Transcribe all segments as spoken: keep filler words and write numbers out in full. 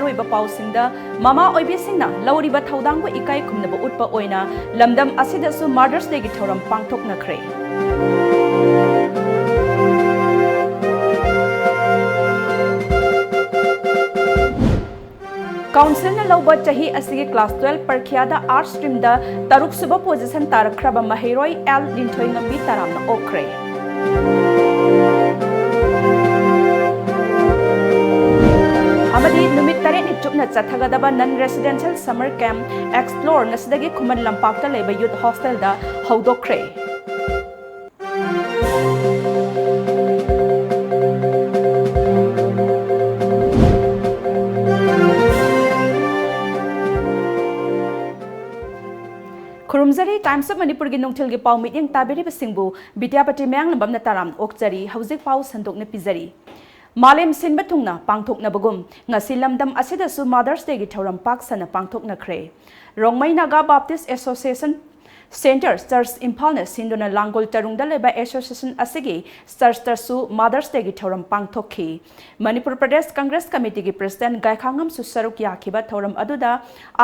ꯑꯣꯏꯕ ꯄꯥꯎꯁꯤꯡꯗ, ꯃꯃꯥ ꯑꯣꯏꯕꯤꯁꯤꯡꯅ ꯂꯧꯔꯤꯕ ꯊꯧꯗꯥꯡꯕꯨ ꯏꯀꯥꯏ ꯈꯨꯝꯅꯕ ꯎꯠꯄ ꯑꯣꯏꯅ ꯂꯝꯗꯝ ꯑꯁꯤꯗꯁꯨ Mother's Dayꯒꯤ ꯊꯧꯔꯝ ꯄꯥꯡꯊꯣꯛꯅꯈ꯭ꯔꯦ꯫ ꯀꯥꯎꯟꯁꯤꯜꯅ ꯂꯧꯕ ꯆꯍꯤ ꯑꯁꯤꯒꯤ ꯀ꯭ꯂꯥꯁ ꯇꯨꯋꯦꯜꯐ ꯄꯔꯤꯈ꯭ꯌꯥꯗ ꯑꯥꯔꯠꯁ ꯁ꯭ꯇ꯭ꯔꯤꯝꯗ ꯇꯔꯨꯛꯁꯨꯕ ꯄꯣꯖꯤꯁꯟ ꯇꯥꯔꯛꯈ꯭ꯔꯕ ꯃꯍꯩꯔꯣꯏ ꯑꯦꯜ ꯂꯤꯟꯊꯣꯏꯉꯝꯕꯤ ꯇꯔꯥꯝꯅ ꯑꯣꯛꯈ꯭ꯔꯦ꯫ ꯑꯃꯗꯤ ꯅꯨꯃꯤꯠ ꯇꯔꯦꯠꯅꯤ ꯆꯨꯞꯅ ꯆꯠꯊꯒꯗꯕ non residential summer camp Explore ꯉꯁꯤꯗꯒꯤ ꯈꯨꯃꯟ ꯂꯝꯄꯥꯛꯇ ꯂꯩꯕ ꯌꯨꯠ ꯍꯣꯁꯇꯦꯜꯗ ꯍꯧꯗꯣꯛꯈ꯭ꯔꯦ꯫ ꯈꯨꯔꯨꯝꯖꯔꯤ꯫ Times of ꯃꯅꯤꯄꯨꯔꯒꯤ ꯅꯨꯡꯊꯤꯜꯒꯤ ꯄꯥꯎ ꯃꯤꯠꯌꯦꯡ ꯇꯥꯕꯤꯔꯤꯕꯁꯤꯡꯕꯨ ꯕꯤꯗ꯭ꯌꯥꯄꯇꯤ ꯃꯌꯥꯡꯂꯝꯕꯝꯅ ꯇꯔꯥꯝ ꯑꯣꯛꯆꯔꯤ꯫ ꯍꯧꯖꯤꯛ ꯄꯥꯎ ꯁꯟꯗꯣꯛꯅ ꯄꯤꯖꯔꯤ꯫ ꯃꯥꯂꯦꯝ ꯁꯤꯟꯕ ꯊꯨꯡꯅ ꯄꯥꯡꯊꯣꯛꯅꯕꯒꯨꯝ, ꯉꯁꯤ ꯂꯝꯗꯝ ꯑꯁꯤꯗꯁꯨ Mother's Dayꯒꯤ ꯊꯧꯔꯝ ꯄꯥꯛ ꯁꯟꯅ ꯄꯥꯡꯊꯣꯛꯅꯈ꯭ꯔꯦ꯫ Rongmei Naga baptise association centre ꯆꯔꯆ ꯏꯝꯐꯥꯜꯅ ꯁꯤꯟꯗꯨꯅ ꯂꯥꯡꯒꯣꯜ ꯇꯔꯨꯡꯗ ꯂꯩꯕ ꯑꯦꯁꯣꯁꯤꯌꯦꯁꯟ ꯑꯁꯤꯒꯤ ꯆꯔꯆꯇꯁꯨ Mother's Dayꯒꯤ ꯊꯧꯔꯝ ꯄꯥꯡꯊꯣꯛꯈꯤ꯫ ꯃꯅꯤꯄꯨꯔ ꯄ꯭ꯔꯗꯦꯁ ꯀꯪꯒ꯭ꯔꯦꯁ ꯀꯃꯤꯇꯤꯒꯤ ꯄ꯭ꯔꯁꯤꯗꯦꯟꯠ ꯒꯥꯏꯈꯥꯉꯝꯁꯨ ꯁꯔꯨꯛ ꯌꯥꯈꯤꯕ ꯊꯧꯔꯝ ꯑꯗꯨꯗ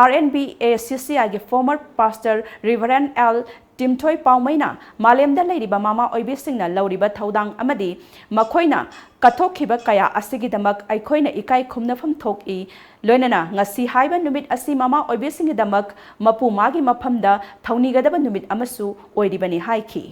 R N B A C C Iꯒꯤ former pastor Reverend L ꯇꯤꯝꯊꯣꯏ ꯄꯥꯎꯃꯩꯅ ꯃꯥꯂꯦꯝꯗ ꯂꯩꯔꯤꯕ ꯃꯃꯥ ꯑꯣꯏꯕꯤꯁꯤꯡꯅ ꯂꯧꯔꯤꯕ ꯊꯧꯗꯥꯡ ꯑꯃꯗꯤ ꯃꯈꯣꯏꯅ ꯀꯠꯊꯣꯛꯈꯤꯕ ꯀꯌꯥ ꯑꯁꯤꯒꯤꯗꯃꯛ ꯑꯩꯈꯣꯏꯅ ꯏꯀꯥꯏ ꯈꯨꯝꯅꯐꯝ ꯊꯣꯛꯏ꯫ ꯂꯣꯏꯅꯅ ꯉꯁꯤ ꯍꯥꯏꯕ ꯅꯨꯃꯤꯠ ꯑꯁꯤ ꯃꯃꯥ ꯑꯣꯏꯕꯤꯁꯤꯡꯒꯤꯗꯃꯛ ꯃꯄꯨ ꯃꯥꯒꯤ ꯃꯐꯝꯗ ꯊꯧꯅꯤꯒꯗꯕ ꯅꯨꯃꯤꯠ ꯑꯃꯁꯨ ꯑꯣꯏꯔꯤꯕꯅꯤ ꯍꯥꯏꯈꯤ꯫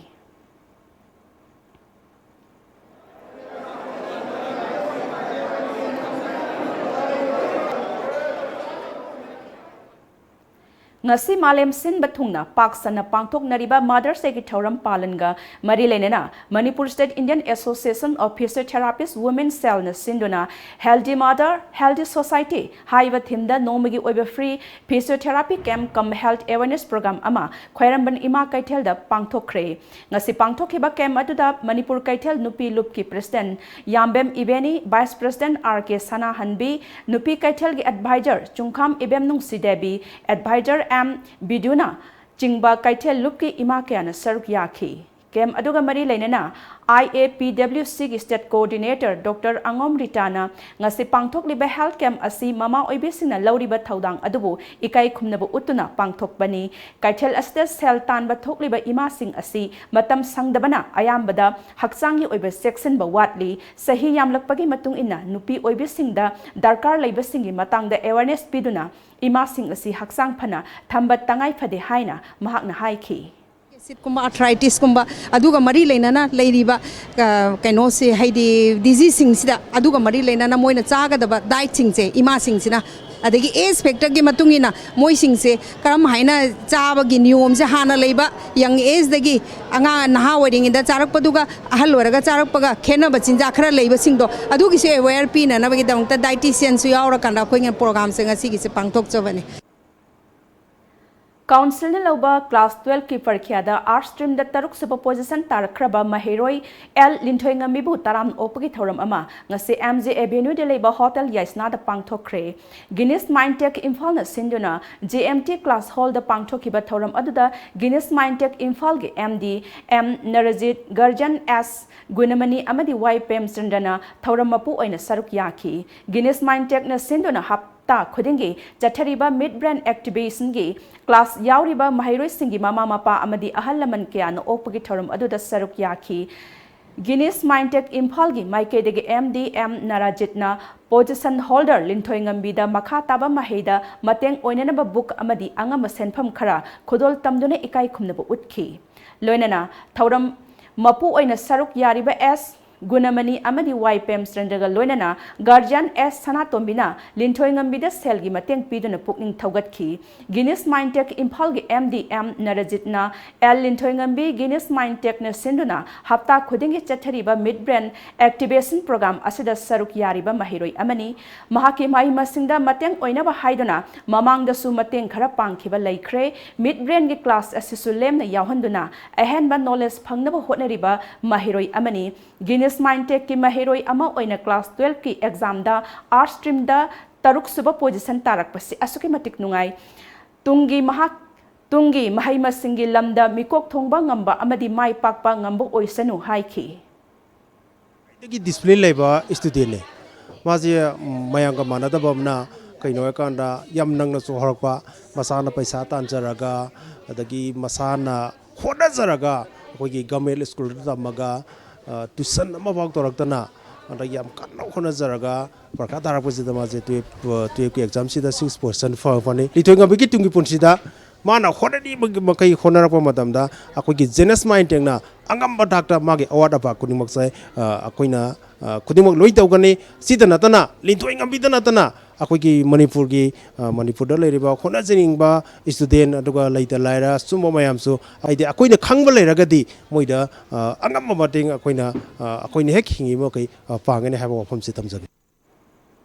ꯉꯁꯤ ꯃꯥꯂꯦꯝ ꯁꯤꯟꯕ ꯊꯨꯡꯅ ꯄꯥꯛ ꯁꯟꯅ ꯄꯥꯡꯊꯣꯛꯅꯔꯤꯕ Mother's Dayꯒꯤ ꯊꯧꯔꯝ ꯄꯥꯂꯟꯒ ꯃꯔꯤ ꯂꯩꯅꯅ Manipur State Indian Association of Physiotherapists Women Cellꯅ ꯁꯤꯟꯗꯨꯅ Healthy Mother, Healthy Society ꯍꯥꯏꯕ themeꯗ ꯅꯣꯡꯃꯒꯤ ꯑꯣꯏꯕ free physiotherapy camp cum health awareness program ꯑꯃ ꯈ꯭ꯋꯥꯏꯔꯝꯕꯟ ꯏꯃꯥ ꯀꯩꯊꯦꯜꯗ ꯄꯥꯡꯊꯣꯛꯈ꯭ꯔꯦ꯫ ꯉꯁꯤ ꯄꯥꯡꯊꯣꯛꯈꯤꯕ camp ꯑꯗꯨꯗ ꯃꯅꯤꯄꯨꯔ ꯀꯩꯊꯦꯜ ꯅꯨꯄꯤ ꯂꯨꯞꯀꯤ president ꯌꯥꯝꯕꯦꯝ ꯏꯕꯦꯅꯤ, vice president R K ꯁꯅꯥꯍꯟꯕꯤ, ꯅꯨꯄꯤ ꯀꯩꯊꯦꯜꯒꯤ advisor ꯆꯨꯡꯈꯥꯝ ꯏꯕꯦꯝ ꯅꯨꯡꯁꯤ ꯗꯦꯕꯤ, advisor M ꯕꯤꯗꯨꯅ ꯆꯤꯡꯕ ꯀꯩꯊꯦꯜ ꯂꯨꯞꯀꯤ ꯏꯃꯥ ꯀꯌꯥꯅ ꯁꯔꯨꯛ ꯌꯥꯈꯤ꯫ ꯀꯦꯝ ꯑꯗꯨꯒ ꯃꯔꯤ ꯂꯩꯅꯅ IAPWCꯒꯤ State Coordinator Doctor ꯑꯉꯣꯝ ꯔꯤꯇꯥꯅ ꯉꯁꯤ ꯄꯥꯡꯊꯣꯛꯂꯤꯕ health camp ꯑꯁꯤ ꯃꯃꯥ ꯑꯣꯏꯕꯤꯁꯤꯡꯅ ꯂꯧꯔꯤꯕ ꯊꯧꯗꯥꯡ ꯑꯗꯨꯕꯨ ꯏꯀꯥꯏ ꯈꯨꯝꯅꯕ ꯎꯠꯇꯨꯅ ꯄꯥꯡꯊꯣꯛꯄꯅꯤ꯫ ꯀꯩꯊꯦꯜ ꯑꯁꯤꯗ ꯁꯦꯜ ꯇꯥꯟꯕ ꯊꯣꯛꯂꯤꯕ ꯏꯃꯥꯁꯤꯡ ꯑꯁꯤ ꯃꯇꯝ ꯁꯪꯗꯕꯅ ꯑꯌꯥꯝꯕꯗ ꯍꯛꯆꯥꯡꯒꯤ ꯑꯣꯏꯕ ꯆꯦꯛꯁꯤꯟꯕ ꯋꯥꯠꯂꯤ꯫ ꯆꯍꯤ ꯌꯥꯝꯂꯛꯄꯒꯤ ꯃꯇꯨꯡ ꯏꯟꯅ ꯅꯨꯄꯤ ꯑꯣꯏꯕꯤꯁꯤꯡꯗ ꯗꯔꯀꯥꯔ ꯂꯩꯕꯁꯤꯡꯒꯤ ꯃꯇꯥꯡꯗ awareness ꯄꯤꯗꯨꯅ ꯏꯃꯥꯁꯤꯡ ꯑꯁꯤ ꯍꯛꯆꯥꯡ ꯐꯅ ꯊꯝꯕ ꯇꯉꯥꯏ ꯐꯗꯦ ꯍꯥꯏꯅ ꯃꯍꯥꯛꯅ ꯍꯥꯏꯈꯤ꯫ ꯑꯦꯁꯤꯠꯀꯨꯝꯕ, ꯑꯥꯔꯊ꯭ꯔꯥꯏꯇꯤꯁꯀꯨꯝꯕ, ꯑꯗꯨꯒ ꯃꯔꯤ ꯂꯩꯅꯅ ꯂꯩꯔꯤꯕ ꯀꯩꯅꯣꯁꯦ, ꯍꯥꯏꯗꯤ ꯗꯤꯖꯤꯖꯁꯤꯡꯁꯤꯗ, ꯑꯗꯨꯒ ꯃꯔꯤ ꯂꯩꯅꯅ ꯃꯣꯏꯅ ꯆꯥꯒꯗꯕ ꯗꯥꯏꯠꯁꯤꯡꯁꯦ ꯏꯃꯥꯁꯤꯡꯁꯤꯅ, ꯑꯗꯒꯤ age factorꯒꯤ ꯃꯇꯨꯡ ꯏꯟꯅ ꯃꯣꯏꯁꯤꯡꯁꯦ ꯀꯔꯝ ꯍꯥꯏꯅ ꯆꯥꯕꯒꯤ ꯅꯤꯌꯣꯝꯁꯦ, ꯍꯥꯟꯅ ꯂꯩꯕ young ageꯗꯒꯤ ꯑꯉꯥꯡ ꯅꯍꯥ ꯑꯣꯏꯔꯤꯉꯩꯗ ꯆꯥꯔꯛꯄꯗꯨꯒ ꯑꯍꯜ ꯑꯣꯏꯔꯒ ꯆꯥꯔꯛꯄꯒ ꯈꯦꯠꯅꯕ ꯆꯤꯟꯖꯥꯛ ꯈꯔ ꯂꯩꯕꯁꯤꯡꯗꯣ, ꯑꯗꯨꯒꯤꯁꯨ aware ꯄꯤꯅꯅꯕꯒꯤꯗꯃꯛꯇ dietitianꯁꯨ ꯌꯥꯎꯔꯀꯥꯟꯗ ꯑꯩꯈꯣꯏꯅ programꯁꯦ ꯉꯁꯤꯒꯤꯁꯦ ꯄꯥꯡꯊꯣꯛꯆꯕꯅꯤ꯫ Councilꯅ ꯂꯧꯕ class twelveꯀꯤ ꯄꯔꯤꯈ꯭ꯌꯥꯗ arts streamꯗ ꯇꯔꯨꯛ ꯁꯨꯕ position ꯇꯥꯔꯛꯈ꯭ꯔꯕ ꯃꯍꯩꯔꯣꯏ L ꯂꯤꯟꯊꯣꯏꯉꯝꯕꯤꯕꯨ ꯇꯔꯥꯝꯅ ꯑꯣꯛꯄꯒꯤ ꯊꯧꯔꯝ ꯑꯃ ꯉꯁꯤ MG Avenueꯗ ꯂꯩꯕ Hotel ꯌꯥꯏꯁꯅꯥꯗ ꯄꯥꯡꯊꯣꯛꯈ꯭ꯔꯦ꯫ Guinness MindTech ꯏꯝꯐꯥꯜꯅ ꯁꯤꯟꯗꯨꯅ JMT class hallꯗ ꯄꯥꯡꯊꯣꯛꯈꯤꯕ ꯊꯧꯔꯝ ꯑꯗꯨꯗ Guinness MindTech ꯏꯝꯐꯥꯜꯒꯤ MD M ꯅꯔꯖꯤꯠ, guardian S ꯒꯨꯅꯃꯅꯤ ꯑꯃꯗꯤ Y ꯄ꯭ꯔꯦꯝꯆꯟꯗ꯭ꯔꯅ ꯊꯧꯔꯝ ꯃꯄꯨ ꯑꯣꯏꯅ ꯁꯔꯨꯛ ꯌꯥꯈꯤ꯫ Guinness MindTechꯅ ꯁꯤꯟꯗꯨꯅ ꯍꯞ ꯍꯞꯇꯥ ꯈꯨꯗꯤꯡꯒꯤ ꯆꯠꯊꯔꯤꯕ Mid Brain Activationꯒꯤ class ꯌꯥꯎꯔꯤꯕ ꯃꯍꯩꯔꯣꯏꯁꯤꯡꯒꯤ ꯃꯃꯥ ꯃꯄꯥ ꯑꯃꯗꯤ ꯑꯍꯜ ꯂꯃꯟ ꯀꯌꯥꯅ ꯑꯣꯛꯄꯒꯤ ꯊꯧꯔꯝ ꯑꯗꯨꯗ ꯁꯔꯨꯛ ꯌꯥꯈꯤ꯫ Guinness MindTech ꯏꯝꯐꯥꯜꯒꯤ ꯃꯥꯏꯀꯩꯗꯒꯤ MD M ꯅꯔꯥꯖꯤꯠꯅ position holder ꯂꯤꯟꯊꯣꯏꯉꯝꯕꯤꯗ ꯃꯈꯥ ꯇꯥꯕ ꯃꯍꯩꯗ ꯃꯇꯦꯡ ꯑꯣꯏꯅꯅꯕ book ꯑꯃꯗꯤ ꯑꯉꯝꯕ ꯁꯦꯟꯐꯝ ꯈꯔ ꯈꯨꯗꯣꯜ ꯇꯝꯗꯨꯅ ꯏꯀꯥꯏ ꯈꯨꯝꯅꯕ ꯎꯠꯈꯤ꯫ ꯂꯣꯏꯅꯅ ꯊꯧꯔꯝ ꯃꯄꯨ ꯑꯣꯏꯅ ꯁꯔꯨꯛ ꯌꯥꯔꯤꯕ S ꯒꯨꯅꯃꯅꯤ ꯑꯃꯗꯤ Y ꯄ꯭ꯔꯦꯝꯆꯟꯗ꯭ꯔꯒ ꯂꯣꯏꯅꯅ guardian S ꯁꯅꯥꯇꯣꯝꯕꯤꯅ ꯂꯤꯟꯊꯣꯏꯉꯝꯕꯤꯗ ꯁꯦꯜꯒꯤ ꯃꯇꯦꯡ ꯄꯤꯗꯨꯅ ꯄꯨꯛꯅꯤꯡ ꯊꯧꯒꯠꯈꯤ꯫ Guinness MindTech ꯏꯝꯐꯥꯜꯒꯤ MD M ꯅꯔꯖꯤꯠꯅ L ꯂꯤꯟꯊꯣꯏꯉꯝꯕꯤ Guinness MindTechꯅ ꯁꯤꯟꯗꯨꯅ ꯍꯞꯇꯥ ꯈꯨꯗꯤꯡꯒꯤ ꯆꯠꯊꯔꯤꯕ Mid Brain Activation program ꯑꯁꯤꯗ ꯁꯔꯨꯛ ꯌꯥꯔꯤꯕ ꯃꯍꯩꯔꯣꯏ ꯑꯃꯅꯤ꯫ ꯃꯍꯥꯛꯀꯤ ꯃꯍꯩ ꯃꯁꯤꯡꯗ ꯃꯇꯦꯡ ꯑꯣꯏꯅꯕ ꯍꯥꯏꯗꯨꯅ ꯃꯃꯥꯡꯗꯁꯨ ꯃꯇꯦꯡ ꯈꯔ ꯄꯥꯡꯈꯤꯕ ꯂꯩꯈ꯭ꯔꯦ꯫ Mid Brainꯒꯤ class ꯑꯁꯤꯁꯨ ꯂꯦꯝꯅ ꯌꯥꯎꯍꯟꯗꯨꯅ ꯑꯍꯦꯟꯕ knowledge ꯐꯪꯅꯕ ꯍꯣꯠꯅꯔꯤꯕ ꯃꯍꯩꯔꯣꯏ ꯑꯃꯅꯤ꯫ Guinness MindTechꯀꯤ ꯃꯍꯩꯔꯣꯏ ꯑꯃ ꯑꯣꯏꯅ class twelveꯀꯤ examꯗ arts streamꯗ ꯇꯔꯨꯛ ꯁꯨꯕ position ꯇꯥꯔꯛꯄꯁꯤ ꯑꯁꯨꯛꯀꯤ ꯃꯇꯤꯛ ꯅꯨꯡꯉꯥꯏ꯫ ꯇꯨꯡꯒꯤ ꯃꯍꯥꯛ ꯇꯨꯡꯒꯤ ꯃꯍꯩ ꯃꯁꯤꯡꯒꯤ ꯂꯝꯗ ꯃꯤꯀꯣꯛ ꯊꯣꯡꯕ ꯉꯝꯕ ꯑꯃꯗꯤ ꯃꯥꯏ ꯄꯥꯛꯄ ꯉꯝꯕ ꯑꯣꯏꯁꯅꯨ ꯍꯥꯏꯈꯤ꯫ ꯈ꯭ꯋꯥꯏꯗꯒꯤ ꯗꯤꯁꯤꯄ꯭ꯂꯤꯟ ꯂꯩꯕ ꯏꯁꯇꯨꯗꯦꯟꯅꯦ꯫ ꯃꯥꯁꯦ ꯎꯝ, ꯃꯌꯥꯝꯒ ꯃꯥꯟꯅꯗꯕ ꯑꯃꯅ ꯀꯩꯅꯣ ꯍꯥꯏꯀꯥꯟꯗ ꯌꯥꯝ ꯅꯪꯅ ꯆꯣꯛꯍꯧꯔꯛꯄ, ꯃꯁꯥꯅ ꯄꯩꯁꯥ ꯇꯥꯟꯖꯔꯒ, ꯑꯗꯒꯤ ꯃꯁꯥꯅ ꯍꯣꯠꯅꯖꯔꯒ ꯑꯩꯈꯣꯏꯒꯤ ꯒꯚꯔꯟꯃꯦꯟꯠ ꯁ꯭ꯀꯨꯜꯗ ꯇꯝꯃꯒ, ꯑ, ꯇ꯭ꯌꯨꯁꯟ ꯑꯃꯐꯥꯎ ꯇꯧꯔꯛꯇꯅ, ꯑꯗꯒꯤ ꯌꯥꯝ ꯀꯟꯅ ꯍꯣꯠꯅꯖꯔꯒ ꯄꯔꯤꯈꯥ ꯊꯥꯔꯛꯄꯁꯤꯗ ꯃꯥꯁꯦ ꯇꯨꯌꯦꯜꯞ, ꯑ, ꯇꯨꯌꯦꯜꯞꯀꯤ ꯑꯦꯛꯖꯥꯝꯁꯤꯗ ꯁꯤꯛꯁ ꯄꯣꯖꯤꯁꯟ ꯐꯪꯉꯛꯄꯅꯤ꯫ ꯂꯤꯟꯊꯣꯏꯉꯝꯕꯤꯒꯤ ꯇꯨꯡꯒꯤ ꯄꯨꯟꯁꯤꯗ ꯃꯥꯅ ꯍꯣꯠꯅꯅꯤꯡꯕ ꯃꯈꯩ ꯍꯣꯠꯅꯔꯛꯄ ꯃꯇꯝꯗ ꯑꯩꯈꯣꯏꯒꯤ ꯖꯦꯅꯤꯌꯁ ꯃꯥꯏꯟ ꯇꯦꯛꯅ ꯑꯉꯝꯕ ꯊꯥꯛꯇ ꯃꯥꯒꯤ ꯑꯋꯥꯠ ꯑꯄꯥ ꯈꯨꯗꯤꯡꯃꯛꯁꯦ, ꯑ, ꯑꯩꯈꯣꯏꯅ, ꯑ, ꯈꯨꯗꯤꯡꯃꯛ ꯂꯣꯏ ꯇꯧꯒꯅꯤ꯫ ꯁꯤꯗ ꯅꯠꯇꯅ, ꯂꯤꯟꯊꯣꯏꯉꯝꯕꯤꯗ ꯅꯠꯇꯅ ꯑꯩꯈꯣꯏꯒꯤ ꯃꯅꯤꯄꯨꯔꯒꯤ, ꯑ, ꯃꯅꯤꯄꯨꯔꯗ ꯂꯩꯔꯤꯕ ꯍꯣꯠꯅꯖꯅꯤꯡꯕ ꯏꯁꯇꯨꯗꯦꯟ ꯑꯗꯨꯒ ꯂꯩꯇ ꯂꯥꯏꯔ ꯁꯨꯝꯕ ꯃꯌꯥꯝꯁꯨ, ꯍꯥꯏꯗꯤ ꯑꯩꯈꯣꯏꯅ ꯈꯪꯕ ꯂꯩꯔꯒꯗꯤ ꯃꯣꯏꯗ, ꯑ, ꯑꯉꯝꯕ ꯃꯇꯦꯡ ꯑꯩꯈꯣꯏꯅ, ꯑ, ꯑꯩꯈꯣꯏꯅ ꯍꯦꯛ ꯍꯤꯡꯉꯤꯕ ꯃꯈꯩ, ꯑ, ꯄꯥꯡꯒꯅꯤ ꯍꯥꯏꯕ ꯋꯥꯐꯝꯁꯤ ꯊꯝꯖꯒꯦ꯫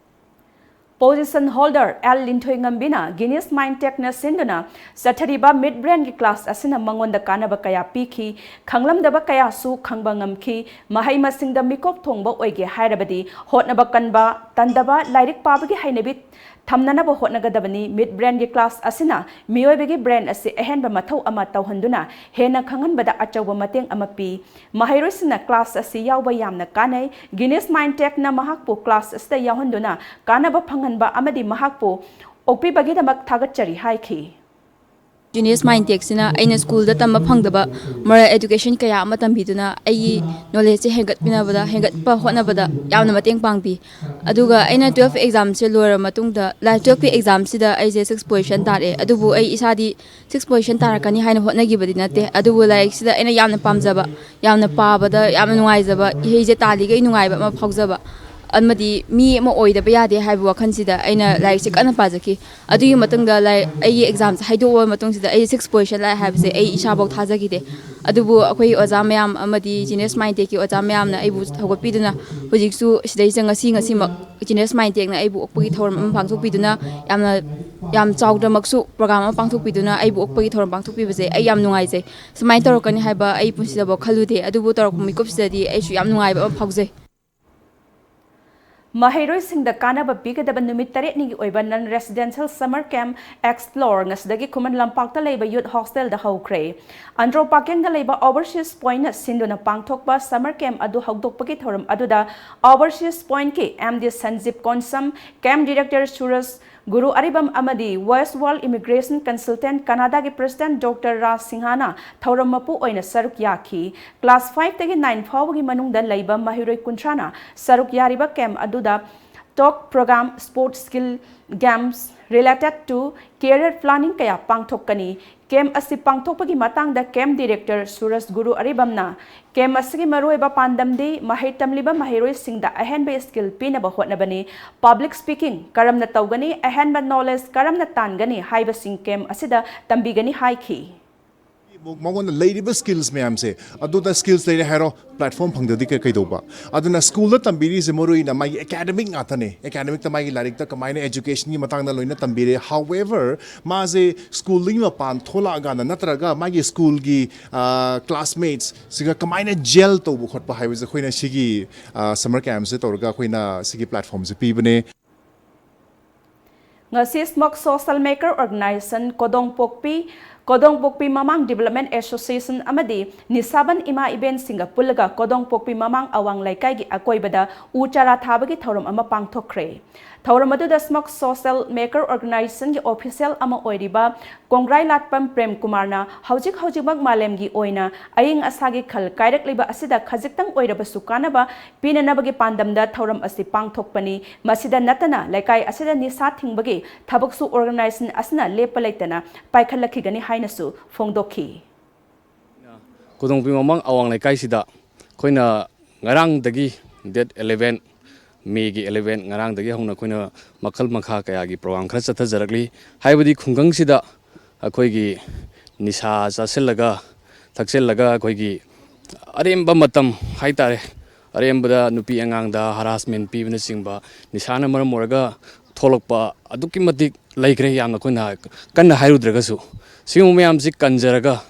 Position holder L ꯂꯤꯟꯊꯣꯏꯉꯝꯕꯤꯅ Guinness Mind Tech ꯅ ꯁꯤꯟꯗꯨꯅ ꯆꯠꯊꯔꯤꯕ ꯃꯤꯠ ꯕ꯭ꯔꯦꯟꯒꯤ ꯀ꯭ꯂꯥꯁ ꯑꯁꯤꯅ ꯃꯉꯣꯟꯗ ꯀꯥꯟꯅꯕ ꯀꯌꯥ ꯄꯤꯈꯤ, ꯈꯪꯂꯝꯗꯕ ꯀꯌꯥꯁꯨ ꯈꯪꯕ ꯉꯝꯈꯤ꯫ ꯃꯍꯩ ꯃꯁꯤꯡꯗ ꯃꯤꯀꯣꯛ ꯊꯣꯡꯕ ꯑꯣꯏꯒꯦ ꯍꯥꯏꯔꯕꯗꯤ ꯍꯣꯠꯅꯕ ꯀꯟꯕ, ꯇꯟꯗꯕ, ꯂꯥꯏꯔꯤꯛ ꯄꯥꯕꯒꯤ ꯍꯩꯅꯕꯤ ꯊꯝꯅꯅꯕ ꯍꯣꯠꯅꯒꯗꯕꯅꯤ꯫ ꯃꯤꯠ ꯕ꯭ꯔꯦꯟꯒꯤ ꯀ꯭ꯂꯥꯁ ꯑꯁꯤꯅ ꯃꯤꯑꯣꯏꯕꯒꯤ ꯕ꯭ꯔꯦꯟ ꯑꯁꯤ ꯑꯍꯦꯟꯕ ꯃꯊꯧ ꯑꯃ ꯇꯧꯍꯟꯗꯨꯅ ꯍꯦꯟꯅ ꯈꯪꯍꯟꯕꯗ ꯑꯆꯧꯕ ꯃꯇꯦꯡ ꯑꯃ ꯄꯤ꯫ ꯃꯍꯩꯔꯣꯏꯁꯤꯡꯅ ꯀ꯭ꯂꯥꯁ ꯑꯁꯤ ꯌꯥꯎꯕ ꯌꯥꯝꯅ ꯀꯥꯟꯅꯩ꯫ Guinness Mind Tech ꯅ ꯃꯍꯥꯛꯄꯨ ꯀ꯭ꯂꯥꯁ ꯑꯁꯤꯗ ꯌꯥꯎꯍꯟꯗꯨꯅ ꯀꯥꯟꯅꯕ ꯐꯪꯍꯟꯕ ꯑꯃꯗꯤ ꯃꯍꯥꯛꯄꯨ ꯑꯣꯛꯄꯤꯕꯒꯤꯗꯃꯛ ꯊꯥꯒꯠꯆꯔꯤ ꯍꯥꯏꯈꯤ꯫ Guinness Mind Tech ꯁꯤꯅ ꯑꯩꯅ ꯁ꯭ꯀꯨꯜꯗ ꯇꯝꯕ ꯐꯪꯗꯕ moral education ꯀꯌꯥ ꯑꯃ ꯇꯝꯕꯤꯗꯨꯅ ꯑꯩꯒꯤ knowledge ꯁꯦ ꯍꯦꯟꯒꯠꯄꯤꯅꯕꯗ, ꯍꯦꯟꯒꯠꯄ ꯍꯣꯠꯅꯕꯗ ꯌꯥꯝꯅ ꯃꯇꯦꯡ ꯄꯥꯡꯕꯤ꯫ ꯑꯗꯨꯒ ꯑꯩꯅ ꯇꯨꯋꯦꯜꯞ ꯑꯦꯛꯖꯥꯝꯁꯦ ꯂꯣꯏꯔꯕ ꯃꯇꯨꯡꯗ, ꯂꯥꯏꯛ, ꯇꯨꯋꯦꯜꯞꯀꯤ ꯑꯦꯛꯖꯥꯝꯁꯤꯗ ꯑꯩꯁꯦ ꯁꯤꯛꯁ ꯄꯣꯖꯤꯁꯟ ꯇꯥꯔꯛꯑꯦ꯫ ꯑꯗꯨꯕꯨ ꯑꯩ ꯏꯁꯥꯗꯤ ꯁꯤꯛꯁ ꯄꯣꯖꯤꯁꯟ ꯇꯥꯔꯛꯀꯅꯤ ꯍꯥꯏꯅ ꯍꯣꯠꯅꯈꯤꯕꯗꯤ ꯅꯠꯇꯦ꯫ ꯑꯗꯨꯕꯨ ꯂꯥꯏꯔꯤꯛꯁꯤꯗ ꯑꯩꯅ ꯌꯥꯝꯅ ꯄꯥꯝꯖꯕ, ꯌꯥꯝꯅ ꯄꯥꯕꯗ ꯌꯥꯝꯅ ꯅꯨꯡꯉꯥꯏꯖꯕ, ꯏꯍꯩꯁꯦ ꯇꯥꯜꯂꯤꯈꯩ ꯅꯨꯡꯉꯥꯏꯕ ꯑꯃ ꯐꯥꯎꯖꯕ ꯑꯃꯗꯤ ꯃꯤ ꯑꯃ ꯑꯣꯏꯗꯕ ꯌꯥꯗꯦ ꯍꯥꯏꯕ ꯋꯥꯈꯜꯁꯤꯗ ꯑꯩꯅ ꯂꯥꯏꯔꯤꯛꯁꯦ ꯀꯟꯅ ꯄꯥꯖꯈꯤ꯫ ꯑꯗꯨꯒꯤ ꯃꯇꯨꯡꯗ ꯂꯥꯏ-, ꯑꯩꯒꯤ ꯑꯦꯛꯖꯥꯝꯁꯦ ꯍꯥꯏꯗꯣꯛꯑꯕ ꯃꯇꯨꯡꯁꯤꯗ ꯑꯩꯁꯦ ꯁꯤꯛꯁ ꯄꯣꯖꯤꯁꯟ ꯂꯥꯛꯑꯦ ꯍꯥꯏꯕꯁꯦ ꯑꯩ ꯏꯁꯥꯐꯥꯎ ꯊꯥꯖꯈꯤꯗꯦ꯫ ꯑꯗꯨꯕꯨ ꯑꯩꯈꯣꯏ ꯑꯣꯖꯥ ꯃꯌꯥꯝ ꯑꯃꯗꯤ Guinness Mind Tech ꯀꯤ ꯑꯣꯖꯥ ꯃꯌꯥꯝꯅ ꯑꯩꯕꯨ ꯍꯧꯒꯠꯄꯤꯗꯨꯅ ꯍꯧꯖꯤꯛꯁꯨ ꯁꯤꯗꯩꯁꯤꯗ ꯉꯁꯤ, ꯉꯁꯤꯃꯛ Guinness Mind Tech ꯅ ꯑꯩꯕꯨ ꯑꯣꯛꯄꯒꯤ ꯊꯧꯔꯝ ꯑꯃ ꯄꯥꯡꯊꯣꯛꯄꯤꯗꯨꯅ ꯌꯥꯝꯅ, ꯌꯥꯝ ꯆꯥꯎꯗ꯭ꯔꯃꯛꯁꯨ ꯄ꯭ꯔꯣꯒ꯭ꯔꯥꯝ ꯑꯃ ꯄꯥꯡꯊꯣꯛꯄꯤꯗꯨꯅ ꯑꯩꯕꯨ ꯑꯣꯛꯄꯒꯤ ꯊꯧꯔꯝ ꯄꯥꯡꯊꯣꯛꯄꯤꯕꯁꯦ ꯑꯩ ꯌꯥꯝ ꯅꯨꯡꯉꯥꯏꯖꯩ꯫ ꯁꯨꯃꯥꯏꯅ ꯇꯧꯔꯛꯀꯅꯤ ꯍꯥꯏꯕ ꯑꯩ ꯄꯨꯟꯁꯤꯗꯐꯥꯎ ꯈꯜꯂꯨꯗꯦ꯫ ꯑꯗꯨꯕꯨ ꯇꯧꯔꯛꯄ ꯃꯤꯀꯨꯞꯁꯤꯗꯗꯤ ꯑꯩꯁꯨ ꯌꯥꯝ ꯅꯨꯡꯉꯥꯏꯕ ꯑꯃ ꯐꯥꯎꯖꯩ꯫ ꯃꯍꯩꯔꯣꯏꯁꯤꯡꯗ ꯀꯥꯟꯅꯕ ꯄꯤꯒꯗꯕ ꯅꯨꯃꯤꯠ ꯇꯔꯦꯠꯅꯤꯒꯤ ꯑꯣꯏꯕ non residential summer camp Explore ꯉꯁꯤꯗꯒꯤ ꯈꯨꯃꯟ ꯂꯝꯄꯥꯛꯇ ꯂꯩꯕ ꯌꯨꯠ ꯍꯣꯁꯇꯦꯜꯗ ꯍꯧꯈ꯭ꯔꯦ꯫ ꯑꯟꯗ꯭ꯔꯣ ꯄꯥꯀꯦꯡꯗ ꯂꯩꯕ Overseas Pointꯅ ꯁꯤꯟꯗꯨꯅ ꯄꯥꯡꯊꯣꯛꯄ summer camp ꯑꯗꯨ ꯍꯧꯗꯣꯛꯄꯒꯤ ꯊꯧꯔꯝ ꯑꯗꯨꯗ Overseas Pointꯀꯤ M D ꯁꯟꯖꯤꯞ Konsam, camp director ꯁꯨꯔꯖ ꯒꯨꯔꯨ ꯑꯔꯤꯕꯝ ꯑꯃꯗꯤ West World Immigration Consultant Canadaꯒꯤ president Doctor ꯔꯥꯖ ꯁꯤꯡꯍꯅ ꯊꯧꯔꯝ ꯃꯄꯨ ꯑꯣꯏꯅ ꯁꯔꯨꯛ ꯌꯥꯈꯤ꯫ Class fiveꯇꯒꯤ nine ꯐꯥꯎꯕꯒꯤ ꯃꯅꯨꯡꯗ ꯂꯩꯕ ꯃꯍꯩꯔꯣꯏ ꯀꯨꯟꯊ꯭ꯔꯥꯅ ꯁꯔꯨꯛ ꯌꯥꯔꯤꯕ camp ꯑꯗꯨꯗ talk program, sport skill, games related to career planning ꯀꯌꯥ ꯄꯥꯡꯊꯣꯛꯀꯅꯤ꯫ Camp ꯑꯁꯤ ꯄꯥꯡꯊꯣꯛꯄꯒꯤ ꯃꯇꯥꯡꯗ camp director ꯁꯨꯔꯖ ꯒꯨꯔꯨ ꯑꯔꯤꯕꯝꯅ, camp ꯑꯁꯤꯒꯤ ꯃꯔꯨꯑꯣꯏꯕ ꯄꯥꯟꯗꯝꯗꯤ ꯃꯍꯩ ꯇꯝꯂꯤꯕ ꯃꯍꯩꯔꯣꯏꯁꯤꯡꯗ ꯑꯍꯦꯟꯕ skill ꯄꯤꯅꯕ ꯍꯣꯠꯅꯕꯅꯤ꯫ Public speaking ꯀꯔꯝꯅ ꯇꯧꯒꯅꯤ, ꯑꯍꯦꯟꯕ knowledge ꯀꯔꯝꯅ ꯇꯥꯟꯒꯅꯤ ꯍꯥꯏꯕꯁꯤꯡ camp ꯑꯁꯤꯗ ꯇꯝꯕꯤꯒꯅꯤ ꯍꯥꯏꯈꯤ꯫ ꯃꯉꯣꯟꯗ ꯂꯩꯔꯤꯕ skills ꯃꯌꯥꯝꯁꯦ, ꯑꯗꯨꯗ skills ꯂꯩꯔꯦ ꯍꯥꯏꯔꯣ, platform ꯐꯪꯗ꯭ꯔꯗꯤ ꯀꯩ- ꯀꯩꯗꯧꯕ? ꯑꯗꯨꯅ schoolꯗ ꯇꯝꯕꯤꯔꯤꯁꯦ ꯃꯔꯨ ꯑꯣꯏꯅ ꯃꯥꯒꯤ academic ꯉꯥꯛꯇꯅꯦ꯫ Academicꯇ ꯃꯥꯒꯤ ꯂꯥꯏꯔꯤꯛꯇ ꯀꯃꯥꯏꯅ educationꯒꯤ ꯃꯇꯥꯡꯗ ꯂꯣꯏꯅ ꯇꯝꯕꯤꯔꯦ꯫ However, ꯃꯥꯁꯦ schoolꯗꯒꯤ ꯃꯄꯥꯟ ꯊꯣꯛꯂꯛꯑꯀꯥꯟꯗ ꯅꯠꯇ꯭ꯔꯒ ꯃꯥꯒꯤ schoolꯒꯤ classmatesꯁꯤꯒ ꯀꯃꯥꯏꯅ gel ꯇꯧꯕ ꯈꯣꯠꯄ ꯍꯥꯏꯕꯁꯦ ꯑꯩꯈꯣꯏꯅ ꯁꯤꯒꯤ summer campꯁꯦ ꯇꯧꯔꯒ ꯑꯩꯈꯣꯏꯅ ꯁꯤꯒꯤ platformꯁꯦ ꯄꯤꯕꯅꯦ꯫ ꯉꯁꯤ Smoke Social Maker Organization ꯀꯣꯗꯣꯡꯄꯣꯛꯄꯤ, ꯀꯣꯗꯣꯡꯄꯣꯛꯄꯤ ꯃꯃꯥꯡ Development Association ꯑꯃꯗꯤ ꯅꯤꯁꯥꯕꯟ ꯏꯃꯥ ꯏꯕꯦꯟꯁꯤꯡꯒ ꯄꯨꯜꯂꯒ ꯀꯣꯗꯣꯡꯄꯣꯛꯄꯤ ꯃꯃꯥꯡ ꯑꯋꯥꯡ ꯂꯩꯀꯥꯏꯒꯤ ꯑꯀꯣꯏꯕꯗ ꯎ ꯆꯥꯔꯥ ꯊꯥꯕꯒꯤ ꯊꯧꯔꯝ ꯑꯃ ꯄꯥꯡꯊꯣꯛꯈ꯭ꯔꯦ꯫ ꯊꯧꯔꯝ ꯑꯗꯨꯗ Smoke Social Maker Organizationꯒꯤ official ꯑꯃ ꯑꯣꯏꯔꯤꯕ ꯀꯣꯡꯒ꯭ꯔꯥꯏ ꯂꯥꯠꯄꯝ ꯄ꯭ꯔꯦꯝ ꯀꯨꯃꯥꯔꯅ ꯍꯧꯖꯤꯛ ꯍꯧꯖꯤꯛꯃꯛ ꯃꯥꯂꯦꯝꯒꯤ ꯑꯣꯏꯅ ꯑꯏꯪ ꯑꯁꯥꯒꯤ ꯈꯜ ꯀꯥꯏꯔꯛꯂꯤꯕ ꯑꯁꯤꯗ ꯈꯖꯤꯛꯇꯪ ꯑꯣꯏꯔꯕꯁꯨ ꯀꯥꯟꯅꯕ ꯄꯤꯅꯅꯕꯒꯤ ꯄꯥꯟꯗꯝꯗ ꯊꯧꯔꯝ ꯑꯁꯤ ꯄꯥꯡꯊꯣꯛꯄꯅꯤ꯫ ꯃꯁꯤꯗ ꯅꯠꯇꯅ ꯂꯩꯀꯥꯏ ꯑꯁꯤꯗ ꯅꯤꯁꯥ ꯊꯤꯡꯕꯒꯤ ꯊꯕꯛꯁꯨ organization ꯑꯁꯤꯅ ꯂꯦꯞꯄ ꯂꯩꯇꯅ ꯄꯥꯏꯈꯠꯂꯛꯈꯤꯒꯅꯤ ꯍꯥꯏꯅꯁꯨ ꯐꯣꯡꯗꯣꯛꯈꯤ꯫ ꯀꯣꯗꯣꯡꯄꯤ ꯃꯃꯥꯡ ꯑꯋꯥꯡ ꯂꯩꯀꯥꯏꯁꯤꯗ ꯑꯩꯈꯣꯏꯅ ꯉꯔꯥꯡꯗꯒꯤ, date eleven, Mayꯒꯤ eleven, ꯉꯔꯥꯡꯗꯒꯤ ꯍꯧꯅ ꯑꯩꯈꯣꯏꯅ ꯃꯈꯜ ꯃꯈꯥ ꯀꯌꯥꯒꯤ program ꯈꯔ ꯆꯠꯊꯖꯔꯛꯂꯤ꯫ ꯍꯥꯏꯕꯗꯤ ꯈꯨꯡꯒꯪꯁꯤꯗ ꯑꯩꯈꯣꯏꯒꯤ ꯅꯤꯁꯥ ꯆꯥꯁꯤꯜꯂꯒ, ꯊꯛꯆꯤꯜꯂꯒ ꯑꯩꯈꯣꯏꯒꯤ ꯑꯔꯦꯝꯕ ꯃꯇꯝ ꯍꯥꯏꯇꯥꯔꯦ, ꯑꯔꯦꯝꯕꯗ ꯅꯨꯄꯤ ꯑꯉꯥꯡꯗ harassment ꯄꯤꯕꯅꯆꯤꯡꯕ, ꯅꯤꯁꯥꯅ ꯃꯔꯝ ꯑꯣꯏꯔꯒ ꯊꯣꯛꯂꯛꯄ ꯑꯗꯨꯛꯀꯤ ꯃꯇꯤꯛ ꯂꯩꯈ꯭ꯔꯦ, ꯌꯥꯝꯅ ꯑꯩꯈꯣꯏꯅ ꯀꯟꯅ ꯍꯥꯏꯔꯨꯗ꯭ꯔꯒꯁꯨ꯫ ꯁꯤꯒꯨꯝꯕ ꯃꯌꯥꯝꯁꯤ ꯀꯟꯖꯔꯒ